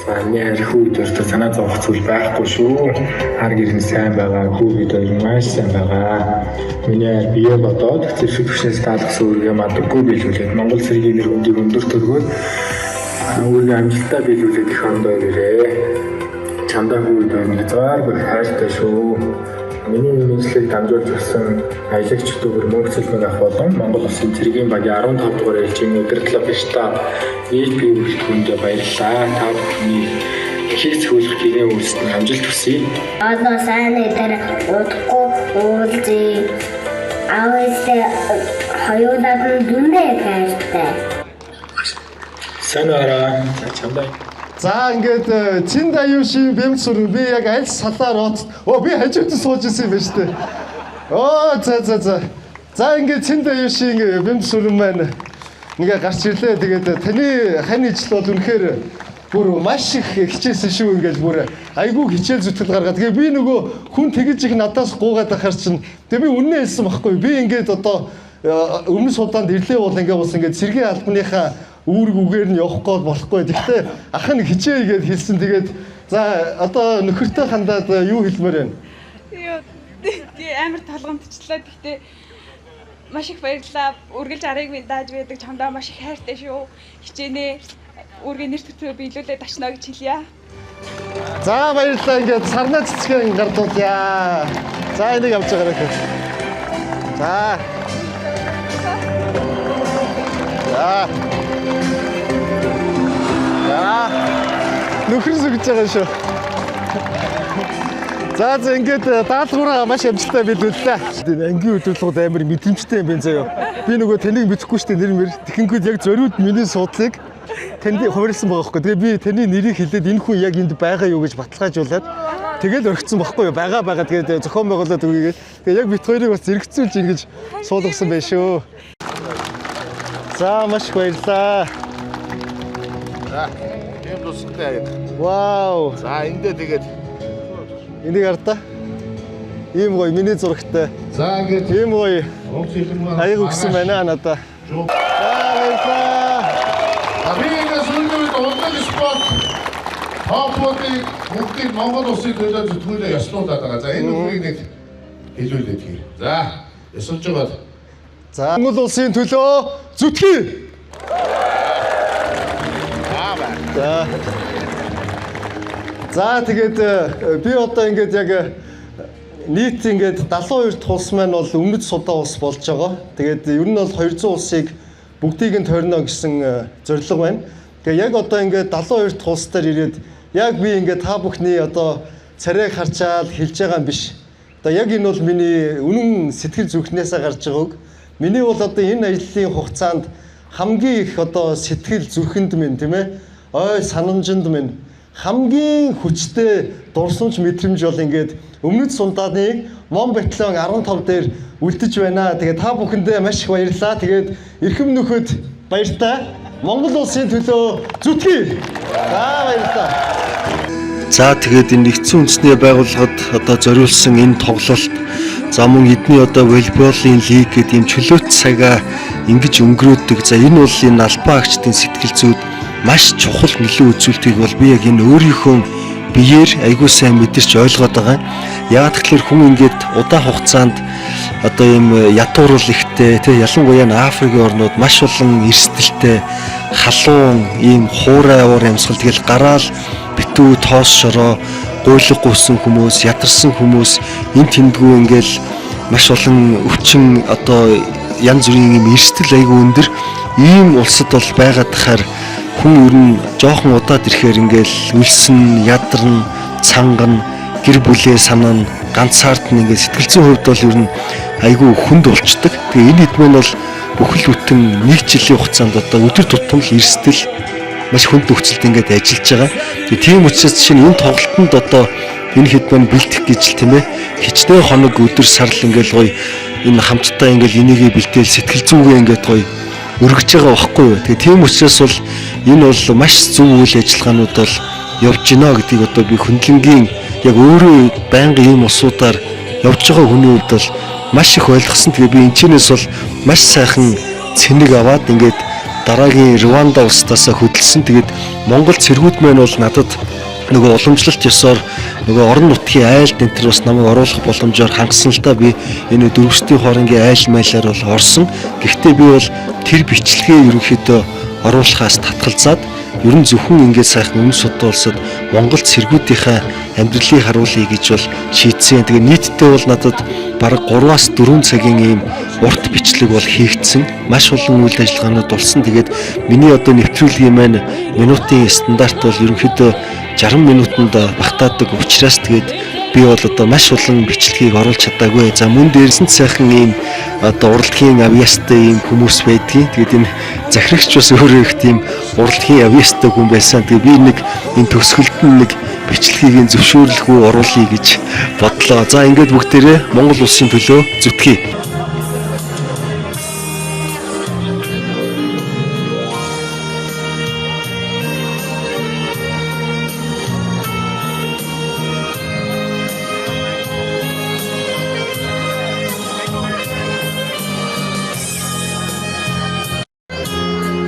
За, миний хайр хүү бид хоёртой санаа зовох зүйл байхгүй шүү. Хар гэр нь сайн байгаа, хүү бид хоёр маш сайн байгаа. Миний хайр бие бодоод зэвсэг түвшнээс даалгасан үүргээ мадаггүй биелүүлээд Монгол цэргийн нэр хүндийг өндөр төргөөд үүргээ амжилттай биелүүлээд эх орондоо ирээрэй. Чамдаа хүү бид хоёр хязгааргүй хайртай шүү. Миний мэндчилгээг дамжуулж өгсөн аялагч YouTuber Мөнх Цэлмэг ах болон Монгол Улсын цэргийн багийн 15 дугаар ээлжийн удирдлага штаб нийт бие бүрэлдэхүүндээ баярлалаа. Та бүхний эрхийг цэвэрлэх гэрээ үйлсэд амжилт хүсье. Одоо сайн өдөр удахгүй уулзъя. Аав ээжтэй хоёулаад нь дүндээ хайртай. Сайн уу? За, чамдаа. За, ингээд Цинд аюушийн бэмт сүрэн би яг аль салаа рот. Оо, би хажууд нь сууж исэн юм байна шүү дээ. Оо, за за за. За, ингээд Цинд аюушийн бэмт сүрэн маань ингээ гарч ирлээ. Тэгээд таны хань ижил бол үнэхээр бүр маш их хичээсэн шүү, ингээл бүр айгүй хичээл зүтгэл гаргаад. Тэгээ би нөгөө хүн тэгэж их надаас гуугаад ахаар чинь тэгээ би үннээ хэлсэн байхгүй. Би ингээд одоо Өмнөд Судаанд ирлээ бол ингээ бас ингээд цэргийн албаныхаа үүрэг үгээр нь явахгүй болохгүй. Гэхдээ ах нь хичээе гэж хэлсэн. Тэгээд за, одоо нөхөртөө хандаад юу хэлмээр байна? Йоо, тий, амар толгомдчлаа. Гэхдээ маш их баярлалаа. Үргэлж арыг минь дааж байдаг чамдаа маш их хайртай шүү. Хичээнэ. Үүргээ нэр төртөө биелүүлээд очно гэж хэлье. За, баярлалаа, ингээд сарнаа цэцгэн гардуулъя. За, энийг авч байгаарай. За. За. За. Нөхөр сүгж байгаа шүү. За за, ингээд даалгавраа маш амжилттай биелүүллээ. Энэ ангийн удирдлагууд амар мэдрэмжтэй юм байна заяа. Би нөгөө таныг мэдэхгүй шүү дээ, нэр мэр. Тэгэнгүүт яг зориуд миний суудлыг танд хувирлсан байгаа байхгүй. Тэгээ би таны нэрийг хэлээд энэ хүн яг энд байгаа юу гэж баталгаажуулаад тэгэл орхисон байхгүй юу. Байгаа байгаа, тэгээд зохион байгуулад өгье. Тэгээ яг бид хоёрыг бас зэрэгцүүлж ингэж суулгасан байх шүү. За, маш их баярлалаа. За, тийм тусалтай аяг. Вау. За, эндээ тэгээд Энийг хар даа. Ийм гоё миний зурагтай. За, ингээд ийм гоё аяг өгсөн байна надаа. За, баярлалаа. Би ингээд сүүлийн үед урлаг спорт топуудыг бүгдийг Монгол улсын төлөө зүтгүүлээ ёслуулаад байгаа. За, энэ үгийг нэг хэлүүлээд хий. За, ёсолж байгаа. За, Монгол улсын төлөө зүтгэе. За. За, тэгээд би одоо ингээд яг нийт ингээд 72 дахь улс маань бол Өмнөд Судан улс болж байгаа. Тэгээд ер нь бол 200 улсыг бүгдийг нь тойрно гэсэн зорилго байна. Тэгээ яг одоо ингээд 72 дахь улс дээр ирээд яг би ингээд та бүхний одоо царайг харчаал хэлж байгаа юм биш. Одоо яг энэ бол миний үнэн сэтгэл зүрхнээсээ гарч байгаа үг. Миний бол одоо энэ ажлын хугацаанд хамгийн их одоо сэтгэл зүрхэнд минь, тийм ээ, ой санамжинд минь хамгийн хүчтэй дурсамж мэдрэмж бол ингээд Өмнөд Суданы Мон батальон 15 дээр үлдэж байна. Тэгээ та бүхэндээ маш их баярлалаа. Тэгээд эрхэм нөхөд баяртай. Монгол улсын төлөө зүтгэе. За, баярлалаа. За, тэгээд энэ нэгдсэн үндэсний байгууллагад одоо зориулсан энэ тоглолт, за, мөн эдний одоо волейболын лиг гэдэг ийм чөлөөт цагаа ингэж өнгөрөөдөг. За, энэ бол энэ албан хаагчдын сэтгэл зүйд маш чухал нөлөө үзүүлдгийг бол би яг энэ өөрийнхөө биеэр айгуу сайн мэдэрч ойлгоод байгаа. Яагаад гэхээр хүн ингээд удаан хугацаанд одоо ийм ядуурл ихтэй, тий, ялангуяа энэ Африкийн орнууд маш олон эрсдэлтэй, халуун, ийм хуурай уур амьсгал, тэгэл гараал битүү тоос шороо, гуйлга гуйсан хүмүүс, ядарсан хүмүүс, энэ тэндгүү ингээл маш олон өвчин, одоо янз бүрийн юм эрсдэл айгүй өндөр ийм улсад бол байгаад тахаар хүн ер нь жоохон удаад ирэхээр ингээл өлсөн, ядарна, цангана, гэр бүлээ санана, ганцаардна, ингээд сэтгэл зүйн хувьд бол ер нь айгүй хүнд болчдөг. Тэгээ энэ хэд маань бол бүхэл бүтэн нэг жилийн хугацаанд одоо өдөр тутам л эрсдэл, маш хүнд нөхцөлд ингээд ажиллаж байгаа. Тэгээ тийм учраас жишээ нь энэ тоглолтод одоо энэ хэд маань бэлдэх гэж л, тийм ээ, хичнээн хоног, өдөр, сар л ингээл гоё энэ хамтдаа ингээл энийгээ бэлдээл сэтгэл зүгээ ингээд гоё өргөж байгаа байхгүй юу. Тэгээ тийм учраас бол энэ бол маш зөв үйл ажиллагаанууд бол явж гинэ гэдгийг одоо би хөндлөнгийн яг өөрөө байнгын ийм улсуудаар явж байгаа хүний хувьд бол маш их ойлгосон. Тэгээ би энэчнээс бол маш сайхан цэнэг аваад ингээд Дараагийн Рванда улсдаас хөдөлсөн. Тэгээд Монгол цэргүүд маань бол надад нөгөө уламжлалт ёсоор нөгөө орон нутгийн айлд энэ төр бас намайг оруулах боломжоор хангасан л да. Би энэ дөрвөстийн хоронгийн айл майлаар бол орсон. Гэхдээ би бол тэр бичлэгээ ерөнхийдөө оруулахаас татгалзаад ер нь зөвхөн ингээд сайхан өмнө судан улсад Монгол цэргүүдийнхээ амьдралыг харуулъя гэж бол шийдсэн. Тэгээ нийтдээ бол надад бараг 3-аас 4 цагийн ийм урт бичлэг бол хийгдсэн. Маш олон үйл ажиллагаанууд болсон. Тэгээд миний одоо нэвтрүүлгийн маань минутын стандарт бол ерөнхийдөө 60 минутанд багтаадаг учраас тэгээд би бол одоо маш олон бичлэгийг оруулж чадаагүй. За мөн дээрс нь сайхан ийм одоо урлагийн авьяастай ийм хүмүүс байдгийн. Тэгээд энэ захирагч бас өөрөө их тийм урлагийн авьяастай хүн байсан. Тэгээд би нэг энэ төгсгөлд нь нэг бичлэгийг зөвшөөрлгүй оруулъя гэж бодлоо. За ингээд бүгдээрээ Монгол улсын төлөө зүтгэе.